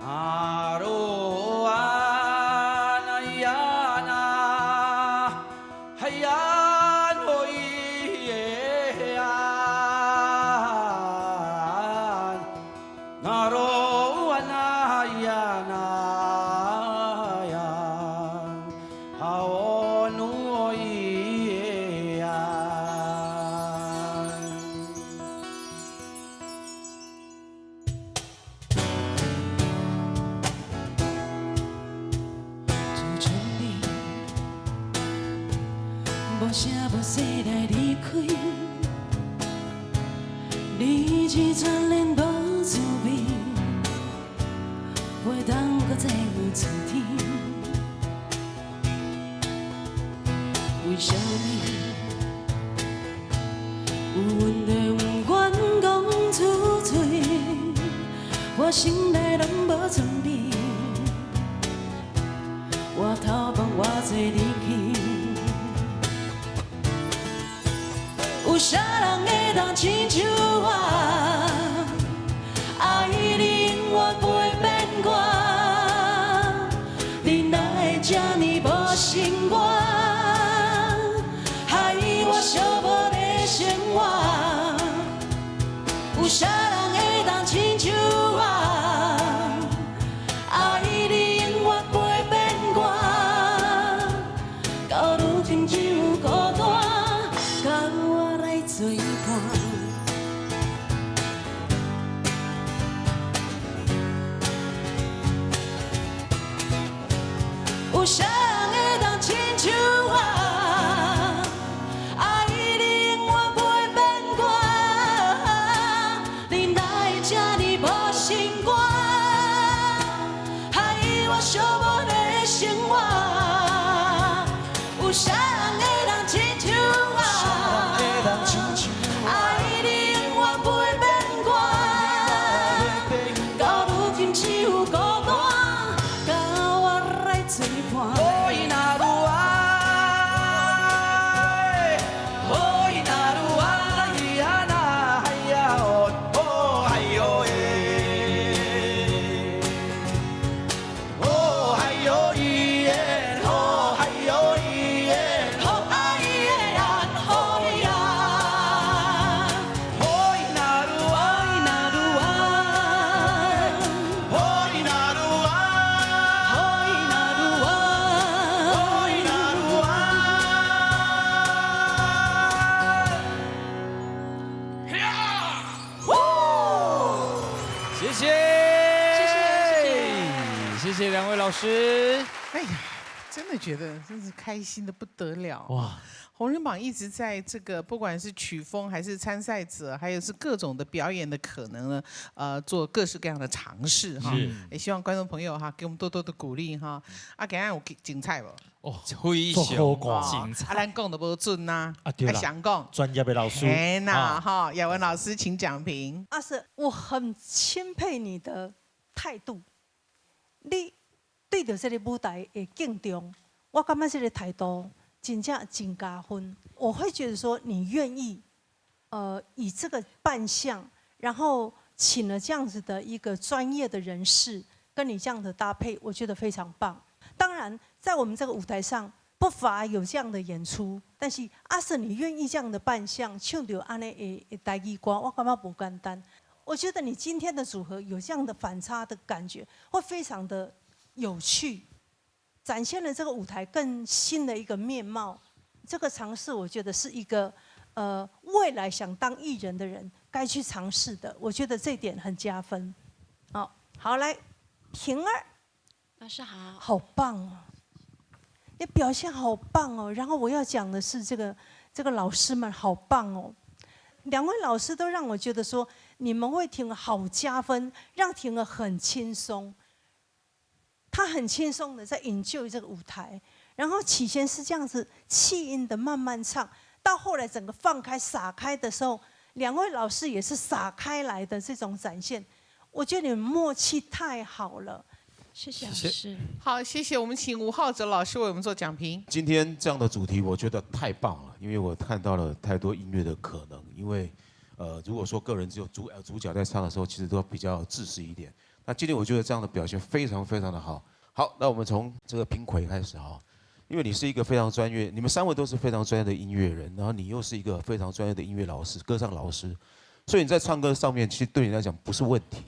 阿罗啊那呀那，嗨呀诺耶啊，那罗。呀那呀，好努耶。无声无息来离开，你这转脸无滋味，袂当阁再有春天。为啥物有问题不愿讲出嘴？我心内拢无准备，我头放偌济力气。有啥人会当亲像我，爱你永远袂变卦？你哪会这呢无心我，害我寂寞的生活？有啥人会当亲像我，爱你永远袂变卦？到如今只有孤单，佮我来作伴。有啥人会当亲像我，爱你永远袂变卦？你哪会这呢无心肝，害我寂寞的生活？有啥人会当亲像我，爱你永远袂变卦？到如今只有孤单，佮我来作伴。予伊若愈爱，予伊若愈爱呀那呀哦哎哟喂，哦哎哟咿耶，哦哎哟咿耶，哦哎耶呀，哦呀，予伊若愈爱，若愈爱，予伊若愈爱，予伊若愈爱，予伊若愈爱。谢谢，谢谢，谢谢两位老师。哎呀，真的觉得真是开心的不得了。哇！红人榜一直在这个不管是曲风还是参赛者，还有是各种的表演的可能呢，做各式各样的尝试哈是。也希望观众朋友哈给我们多多的鼓励哈。啊，今日有精彩无？哦，非做好看精彩。啊，咱讲都无准呐。啊对啦想讲专业的老师。嘿呐啊哈，雅文老师请讲评。阿 Sir，我很钦佩你的态度。你对著这个舞台的敬重，我感觉这个态度真正真加分。我会觉得说，你愿意，以这个扮相，然后请了这样子的一个专业的人士跟你这样的搭配，我觉得非常棒。当然，在我们这个舞台上不乏有这样的演出，但是阿 Sir，你愿意这样的扮相，唱著按呢的台语歌，我感觉无简单。我觉得你今天的组合有这样的反差的感觉，会非常的有趣，展现了这个舞台更新的一个面貌。这个尝试，我觉得是一个未来想当艺人的人该去尝试的。我觉得这点很加分。好，好来，婷儿，老师好，好棒哦！你表现好棒哦。然后我要讲的是这个老师们好棒哦，两位老师都让我觉得说你们为婷儿好加分，让婷儿很轻松。她很轻松的在 enjoy 这个舞台，然后起先是这样子气音的慢慢唱，到后来整个放开撒开的时候，两位老师也是撒开来的这种展现，我觉得你们默契太好了。谢谢老师。好，谢谢。我们请吴浩哲老师为我们做讲评。今天这样的主题，我觉得太棒了，因为我看到了太多音乐的可能。因为，如果说个人只有主角在唱的时候，其实都比较自私一点。那今天我觉得这样的表现非常非常的好。好，那我们从这个平奎开始哈，因为你是一个非常专业，你们三位都是非常专业的音乐人，然后你又是一个非常专业的音乐老师、歌唱老师，所以你在唱歌上面，其实对你来讲不是问题。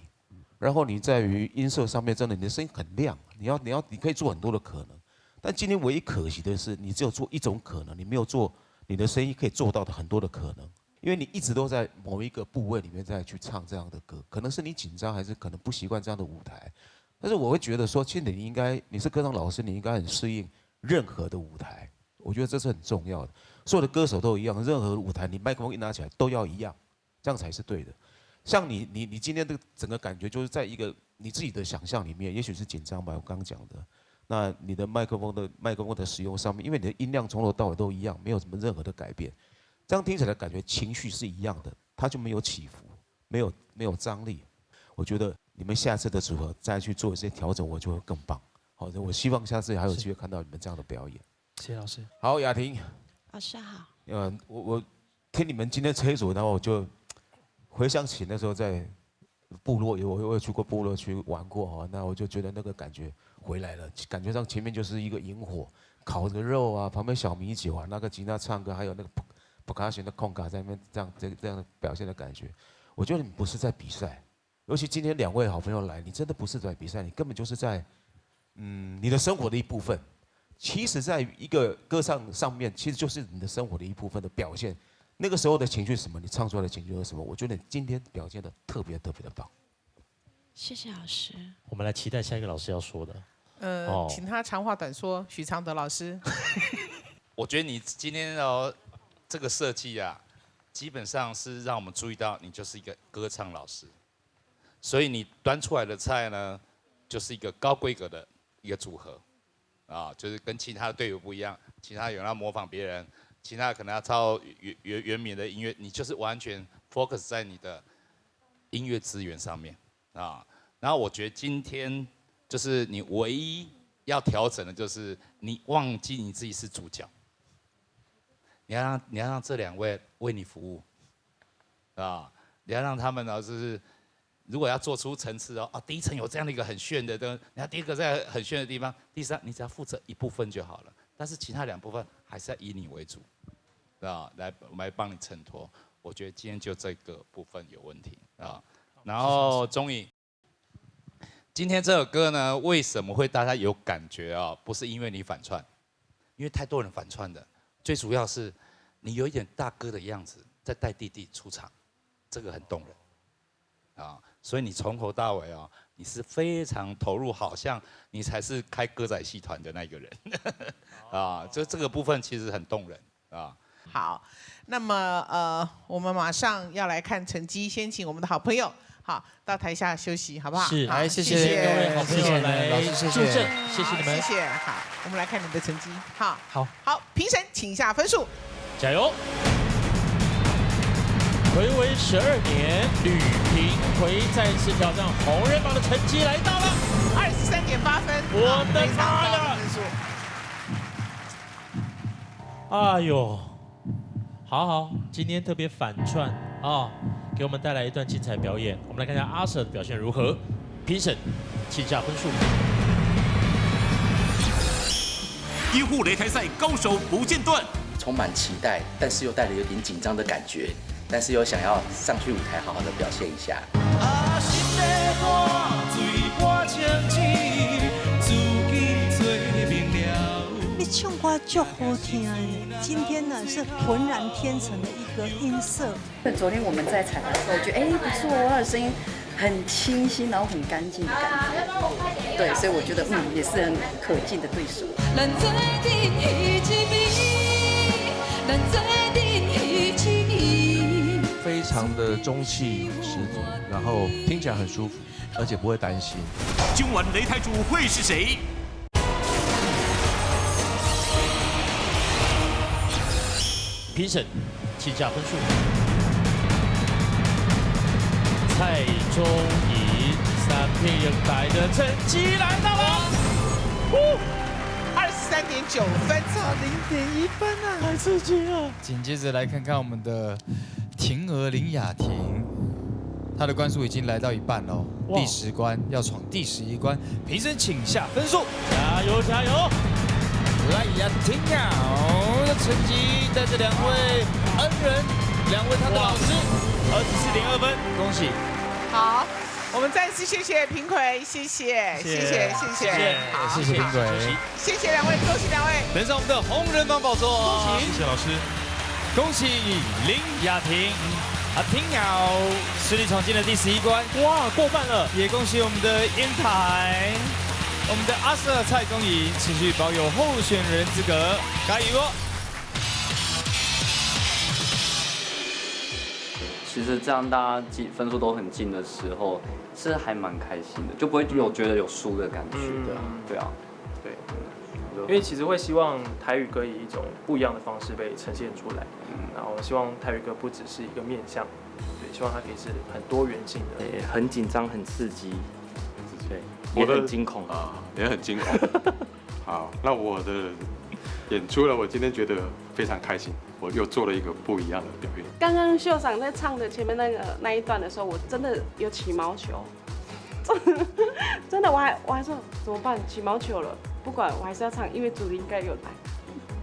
然后你在于音色上面，真的你的声音很亮，你可以做很多的可能。但今天唯一可惜的是，你只有做一种可能，你没有做你的声音可以做到的很多的可能，因为你一直都在某一个部位里面在去唱这样的歌，可能是你紧张，还是可能不习惯这样的舞台。但是我会觉得说，其实你应该，你是歌唱老师，你应该很适应任何的舞台，我觉得这是很重要的。所有的歌手都一样，任何舞台你麦克风一拿起来都要一样，这样才是对的。像你今天的整个感觉就是在一个你自己的想象里面，也许是紧张吧，我刚刚讲的。那你的麦克风的使用上面，因为你的音量从头到尾都一样，没有什么任何的改变，这样听起来感觉情绪是一样的，它就没有起伏，没有张力。我觉得你们下次的组合再去做一些调整，我就会更棒。好的，我希望下次还有机会看到你们这样的表演。谢谢老师。好，雅婷。老师好。我听你们今天吹组，然后我就回想起那时候在部落，我有去过部落去玩过哈，那我就觉得那个感觉回来了，感觉上前面就是一个萤火，烤着肉啊，旁边小米酒啊，那个吉他唱歌，还有那个普卡弦的空卡在那边这样的表现的感觉，我觉得你不是在比赛，尤其今天两位好朋友来，你真的不是在比赛，你根本就是在，你的生活的一部分。其实，在一个歌唱上面，其实就是你的生活的一部分的表现。那个时候的情绪是什么？你唱出来的情绪是什么？我觉得你今天表现得特别特别的棒。谢谢老师。我们来期待下一个老师要说的。请他长话短说，许常德老师。我觉得你今天哦，这个设计啊，基本上是让我们注意到你就是一个歌唱老师，所以你端出来的菜呢，就是一个高规格的一个组合。啊，就是跟其他的队友不一样，其他有人要模仿别人，其他可能要抄原民的音乐，你就是完全 focus 在你的音乐资源上面啊。然后我觉得今天就是你唯一要调整的就是你忘记你自己是主角，你要让这两位为你服务啊，你要让他们呢就是。如果要做出层次哦，啊，第一层有这样的一个很炫的灯，你看第一个在很炫的地方，第三你只要负责一部分就好了，但是其他两部分还是要以你为主，啊，来我来帮你衬托。我觉得今天就这个部分有问题啊。然后钟颖，今天这首歌呢，为什么会大家有感觉啊？不是因为你反串，因为太多人反串的，最主要是你有一点大哥的样子在带弟弟出场，这个很动人。啊，所以你从头到尾哦，你是非常投入，好像你才是开歌仔戏团的那个人，啊，这个部分其实很动人啊。好，那么我们马上要来看成绩，先请我们的好朋友好到台下休息，好不好？是，来，谢谢各位好朋友来助阵，谢谢你们，谢谢。好，我们来看你们的成绩，好，好，好，评审请下分数，加油。睽违12年，吕平奎再次挑战红人榜的成绩来到了23.8分，我的妈呀！哎呦，好好，今天特别反串啊，给我们带来一段精彩表演。我们来看一下阿 Sir 的表现如何，评审请下分数。医护擂台赛高手不间断，充满期待，但是又带着有点紧张的感觉。但是又想要上去舞台好好的表现一下。你唱歌足好听的，今天呢是浑然天成的一个音色。昨天我们在彩排的时候，我觉得哎不错，他的声音很清新，然后很干净的感觉。对，所以我觉得也是很可敬的对手。非常的中气十足，然后听起来很舒服，而且不会担心。今晚擂台主会是谁？评审请下分数。蔡宗颖3片赢台的成绩来到了，23.9分，差0.1分啊，太刺激了！紧接着来看看我们的婷儿林雅婷，她的关数已经来到一半喽，第10关要闯第11关，评审请下分数，加油加油！来雅婷啊，成绩带着两位恩人，两位他的老师，24.2分，恭喜！好，我们再次谢谢平奎，谢谢谢谢谢谢，谢谢平奎，谢谢两位，恭喜两位，登上我们的红人榜宝座，恭喜！谢谢老师。恭喜林雅婷，阿婷啊，顺利闯进了第11关，哇，过半了！也恭喜我们的烟台，我们的阿 Sir 蔡宗颖持续保有候选人资格，加油哦！其实这样大家分数都很近的时候，是还蛮开心的，就不会有觉得有输的感觉的。对啊，对。因为其实会希望台语歌以一种不一样的方式被呈现出来，然后希望台语歌不只是一个面向，对，希望它可以是很多元性的。对，很紧张，很刺激，对，也很惊恐啊，也很惊恐。好，那我的演出了，我今天觉得非常开心，我又做了一个不一样的表演。刚刚秀赏在唱的前面那一段的时候，我真的有起毛球，真的，我还说怎么办，起毛球了，不管我还是要唱，因为主题应该有来。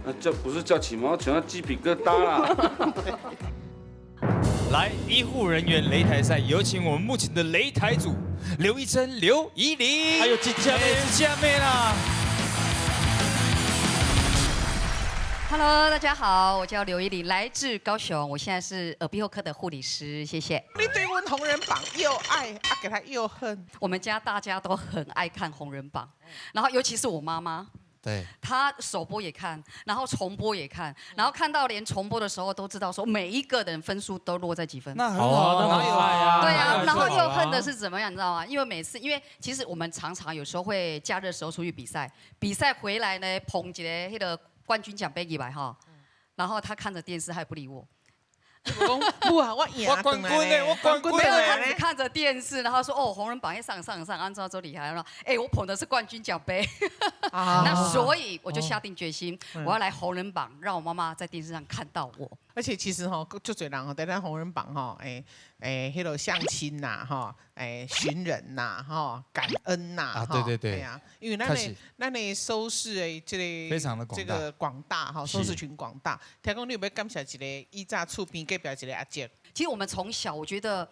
那这不是叫起毛球，那鸡皮疙瘩啦。来，医护人员擂台赛，有请我们目前的擂台组刘一珍、刘怡玲，还有金佳妹、金佳妹啦。Hello，大家好，我叫刘怡玲，来自高雄，我现在是耳鼻喉科的护理师，谢谢。你对阮红人榜又爱啊，给他又恨。我们家大家都很爱看红人榜，然后尤其是我妈妈。对，她首播也看，然后重播也看，然后看到连重播的时候都知道说每一个人分数都落在几分。那很好，那很爱啊。对啊，然后又恨的是怎么样，你知道吗？因为每次，因为其实我们常常有时候会假日的时候出去比赛，比赛回来呢，捧一个那个冠军奖杯起来哈，然后他看着电视，他也不理我。不啊，我赢我冠军呢，我冠军呢。他只看着电视，然后说：“哦，红人榜一上上上，按照周厉害了。”哎，我捧的是冠军奖杯。那所以我就下定决心，我要来红人榜，让我妈妈在电视上看到我。而且其实吼，足侪人吼，在咱红人榜吼，哎，彼个相亲呐，吼，哎，寻人呐，吼，感恩呐，啊，对对对，啊，因为咱的收视的这个非常的这个广大哈，收视群广大。听讲你有欲感谢一个以早厝边隔壁一个阿叔？其实我们从小，我觉得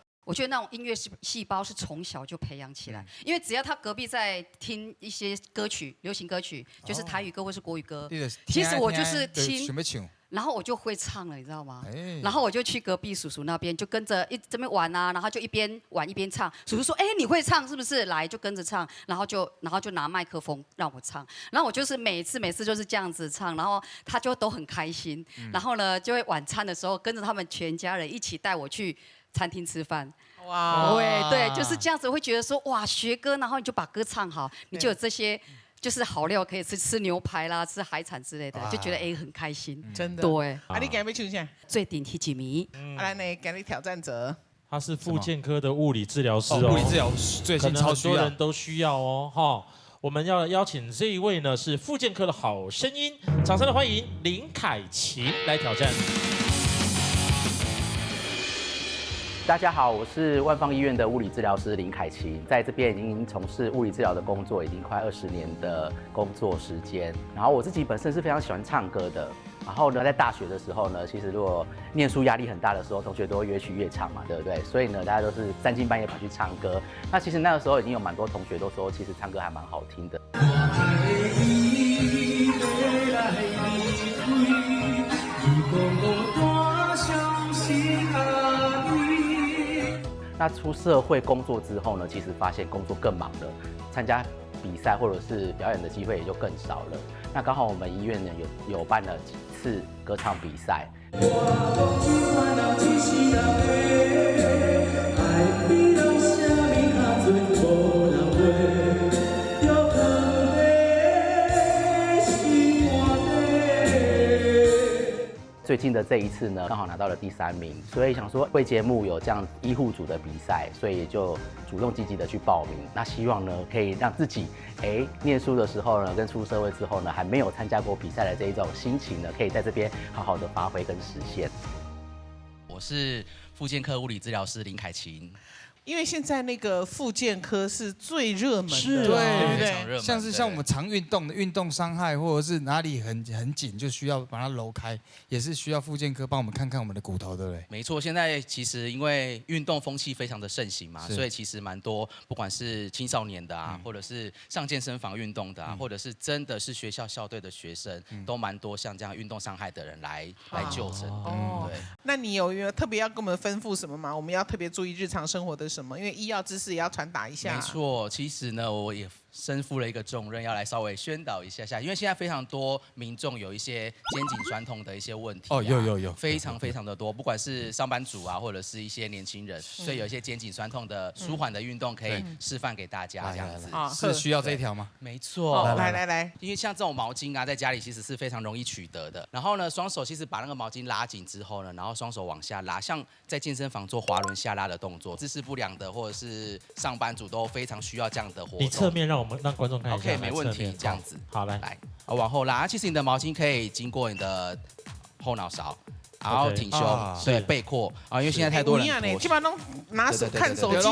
那种音乐细胞是从小就培养起来，因为只要他隔壁在听一些歌曲，流行歌曲，就是台语歌或是国语歌，其实我就是听。然后我就会唱了，你知道吗？然后我就去隔壁叔叔那边，就跟着一这边玩啊，然后就一边玩一边唱。叔叔说：“哎，你会唱是不是？来，就跟着唱。”然后就拿麦克风让我唱。然后我就是每次就是这样子唱，然后他就都很开心。然后呢，就会晚餐的时候跟着他们全家人一起带我去餐厅吃饭。哇！对对，就是这样子，会觉得说哇，学歌，然后你就把歌唱好，你就有这些。就是好料可以吃，吃牛排啦，吃海产之类的，就觉得哎很开心，真的。对。啊，你今日欲唱啥？最顶第几名？啊，来呢，今日挑战者。他是复健科的物理治疗师哦。物理治疗师最近超需要，很多人都需要哦，哈。我们要邀请这一位呢是复健科的好声音，掌声的欢迎林凯琪来挑战。大家好，我是万芳医院的物理治疗师林凯琪，在这边已经从事物理治疗的工作，已经快20年的工作时间。然后我自己本身是非常喜欢唱歌的。然后呢，在大学的时候呢，其实如果念书压力很大的时候，同学都会约去夜唱嘛，对不对？所以呢，大家都是三更半夜跑去唱歌。那其实那个时候已经有蛮多同学都说，其实唱歌还蛮好听的。那出社会工作之后呢，其实发现工作更忙了，参加比赛或者是表演的机会也就更少了。那刚好我们医院呢有办了几次歌唱比赛。最近的这一次呢，刚好拿到了第3名，所以想说为节目有这样医护组的比赛，所以就主动积极的去报名。那希望呢，可以让自己念书的时候呢，跟出社会之后呢，还没有参加过比赛的这一种心情呢，可以在这边好好的发挥跟实现。我是复健科物理治疗师林凯琴。因为现在那个复健科是最热门的，是，对不对？像是像我们常运动的运动伤害，或者是哪里很紧，就需要把它揉开，也是需要复健科帮我们看看我们的骨头，对不对？没错，现在其实因为运动风气非常的盛行嘛，所以其实蛮多，不管是青少年的啊，或者是上健身房运动的啊，或者是真的是学校校队的学生，都蛮多像这样运动伤害的人来就诊。哦，对。那你有没有特别要跟我们吩咐什么吗？我们要特别注意日常生活的什么？因为医药知识也要传达一下。没错，其实呢，我也身负了一个重任，要来稍微宣导一下下，因为现在非常多民众有一些肩颈酸痛的一些问题。哦，有有有，非常非常的多，不管是上班族啊，或者是一些年轻人，所以有一些肩颈酸痛的舒缓的运动可以示范给大家，这样子。是需要这一条吗？没错。来来来，因为像这种毛巾啊，在家里其实是非常容易取得的。然后呢，双手其实把那个毛巾拉紧之后呢，然后双手往下拉，像在健身房做滑轮下拉的动作，姿势不良的或者是上班族都非常需要这样的活动。你侧面让我们让观众看一下。 OK，没问题，这样子。好，来来，往后拉。其实你的毛巾可以经过你的后脑勺，然后挺胸，对，背阔啊，因为现在太多人，基本上都拿手看手机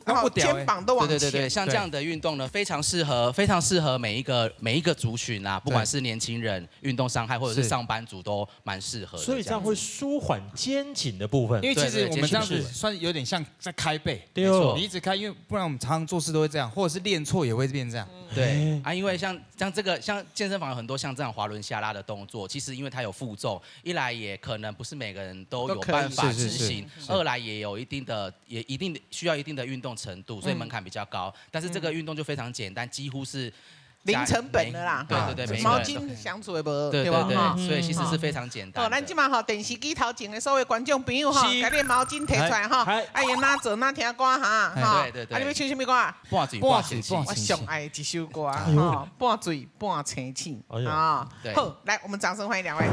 都，我肩膀都往前。对对对，像这样的运动呢，非常适合，非常适合每一个族群啊，不管是年轻人、运动伤害，或者是上班族都蛮适合的。所以这样会舒缓肩颈的部分。因为其实我们这样子算有点像在开背，对，你一直开，因为不然我们常常做事都会这样，或者是练错也会变这样。对啊，因为像这个像健身房有很多像这样滑轮下拉的动作，其实因为它有负重，一来也可能不是每个人都有办法执行，二来也有一定的也一定需要一定的运动程度，所以门槛比较高。但是这个运动就非常简单，几乎是零成本的啦。对对对，毛巾想做的无，对吧？对，所以其实是非常简单。哦，咱这马吼电视机头前的所有观众朋友吼，共你毛巾提出来吼，啊用哪做哪听歌哈，对对对。啊，你欲唱啥物歌啊？半醉半清醒。我上爱一首歌吼，半醉半清醒啊。好，来，我们掌声欢迎两位。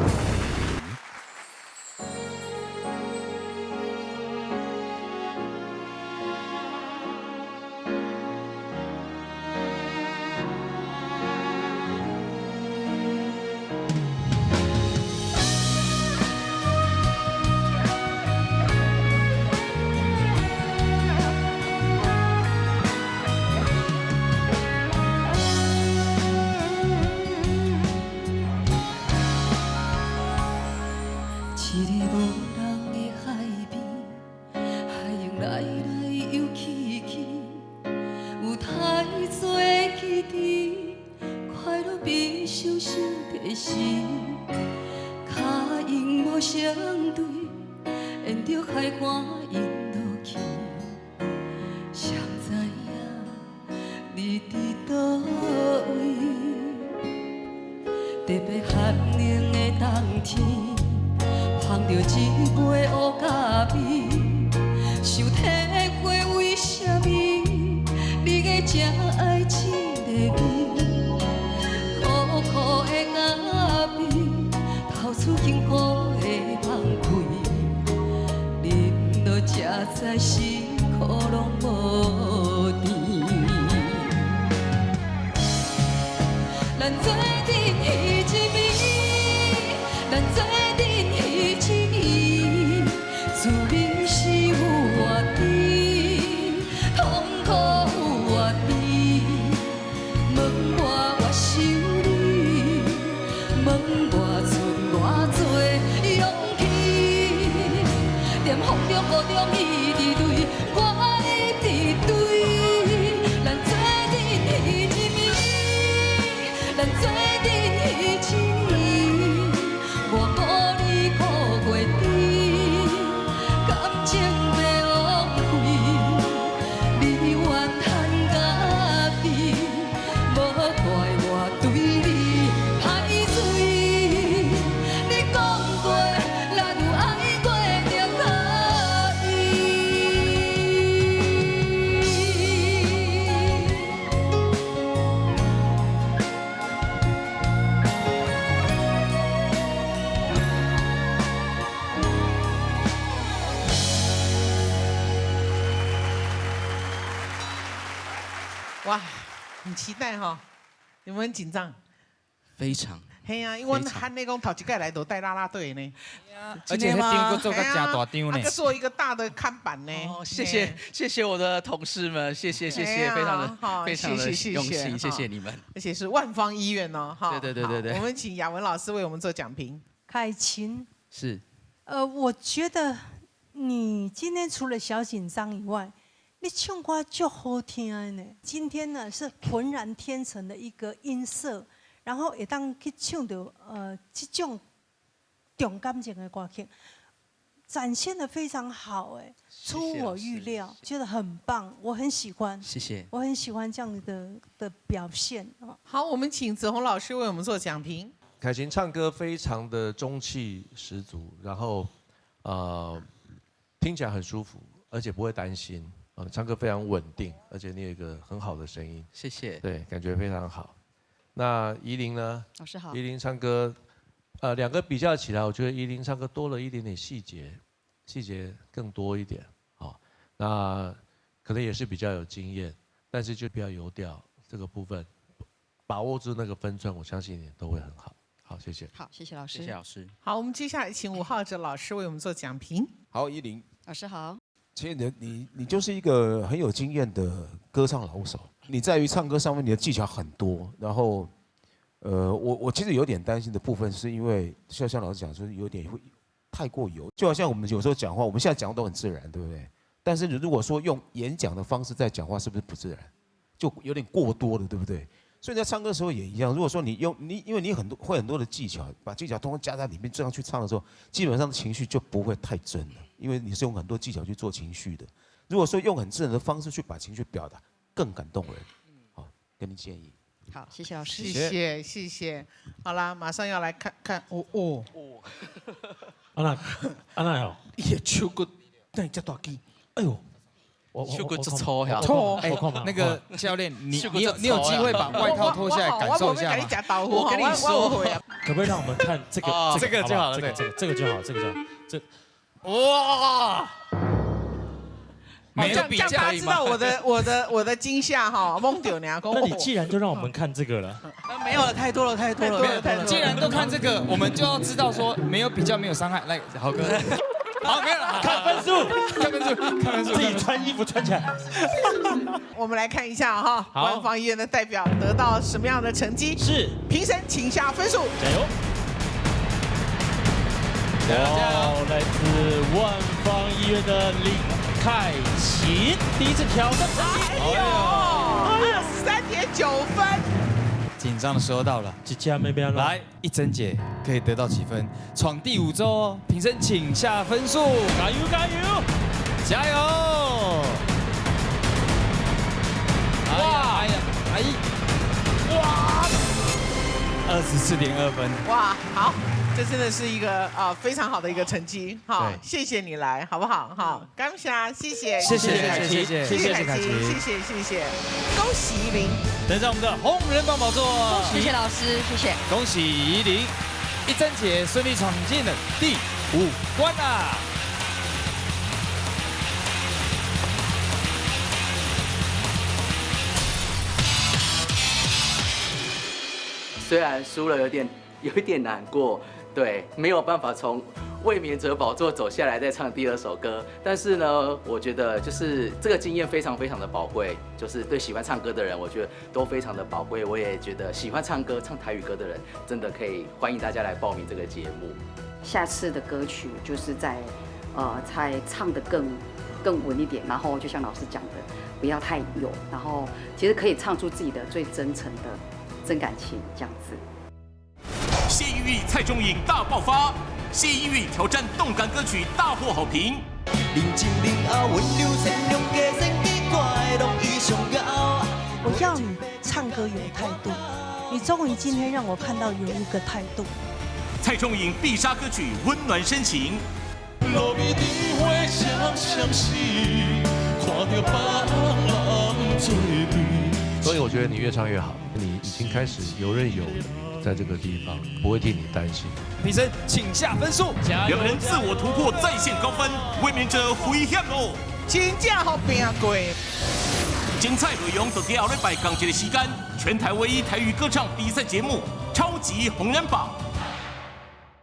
哇，很期待哈，有没有很紧张？非常。嘿啊，因为阮汉内讲头一届来都带啦啦队呢，而且彼张阁做甲真大张呢，做一个大的看板呢。哦，谢谢谢谢我的同事们，谢谢谢谢，非常的非常的用心，谢谢你们。而且是万方医院哦，哈。对对对对对。我们请雅文老师为我们做讲评。凯琴。是。我觉得你今天除了小紧张以外，你唱歌足好听的呢。今天呢是浑然天成的一个音色。然后会当去唱到这种重感情的歌曲，展现的非常好，哎，出我预料，觉得很棒，我很喜欢。谢谢。我很喜欢这样的表现。好，我们请子红老师为我们做讲评。凯琴唱歌非常的中气十足，然后听起来很舒服，而且不会担心啊，唱歌非常稳定，而且你有一个很好的声音。谢谢。对，感觉非常好。那怡玲呢？老师好。怡玲唱歌，两个比较起来，我觉得怡玲唱歌多了一点点细节，细节更多一点。好，那可能也是比较有经验，但是就比较油调这个部分，把握住那个分寸，我相信你都会很好。好，谢谢。好，谢谢老师。谢谢老师。好，我们接下来请吴浩哲老师为我们做讲评。好，怡玲。老师好。其实你就是一个很有经验的歌唱老手，你在于唱歌上面你的技巧很多，然后，我其实有点担心的部分是因为像老师讲说有点会太过油，就好像我们有时候讲话，我们现在讲的都很自然，对不对？但是如果说用演讲的方式在讲话，是不是不自然？就有点过多了，对不对？所以在唱歌的时候也一样，如果说你用你，因为你很多会很多的技巧，把技巧通通加在里面，这样去唱的时候，基本上情绪就不会太真了，因为你是用很多技巧去做情绪的。如果说用很自然的方式去把情绪表达，更感动人。好，给你建议。好，谢谢老师。谢谢谢谢。好啦，马上要来看看哦哦。阿娜阿娜哟，伊的手骨那遮大支，哎呦。手骨足粗呀！粗。哎，那个教练，你有机会把外套脱下来感受一下吗？我跟你说，可不可以让我们看这个？这个就好了，这个就好，这个就好。这哇！没有比较，大家知道我的惊吓哈，懵掉呢。那你既然就让我们看这个了，没有了，太多了，太多了，太多了。既然都看这个，我们就要知道说没有比较没有伤害。来，豪哥。好，没有了，看分数，看分数，看分数，自己穿衣服穿起来。我们来看一下哈，万芳医院的代表得到什么样的成绩？是评审请下分数。加油！加油！来自万芳医院的林凯琴，第一次挑战成绩，哎呦，23.9分。紧张的时候到了，来，一珍姐可以得到几分？闯第5周哦！评审请下分数，加油加油加油！哇，哎呀，哎，哇，24.2分！哇，好，这真的是一个非常好的一个成绩，好，谢谢你来，好不好？好，感谢，谢谢，谢谢凯琪，谢谢凯琪，谢谢谢谢，恭喜怡玲。登上我们的红人榜宝座，谢谢老师，谢谢。恭喜怡玲，一珍姐顺利闯进了第5关啊！虽然输了有一点难过，对，没有办法从卫冕者宝座走下来再唱第2首歌，但是呢，我觉得就是这个经验非常非常的宝贵，就是对喜欢唱歌的人，我觉得都非常的宝贵。我也觉得喜欢唱歌、唱台语歌的人，真的可以欢迎大家来报名这个节目。下次的歌曲就是在，才唱得更稳一点，然后就像老师讲的，不要太油，然后其实可以唱出自己的最真诚的真感情这样子。谢依玉、蔡仲颖大爆发。谢依玉挑战动感歌曲大获好评。我要你唱歌有态度，你终于今天让我看到有一个态度。蔡仲颖必杀歌曲温暖深情。所以我觉得你越唱越好，你已经开始游刃有余。在这个地方不会替你担心。评审请下分数，两人自我突破在线高分，卫冕者危险哦！真正好拼过。精彩内容就伫后礼拜同一个时间，全台唯一台语歌唱比赛节目《超级红人榜》。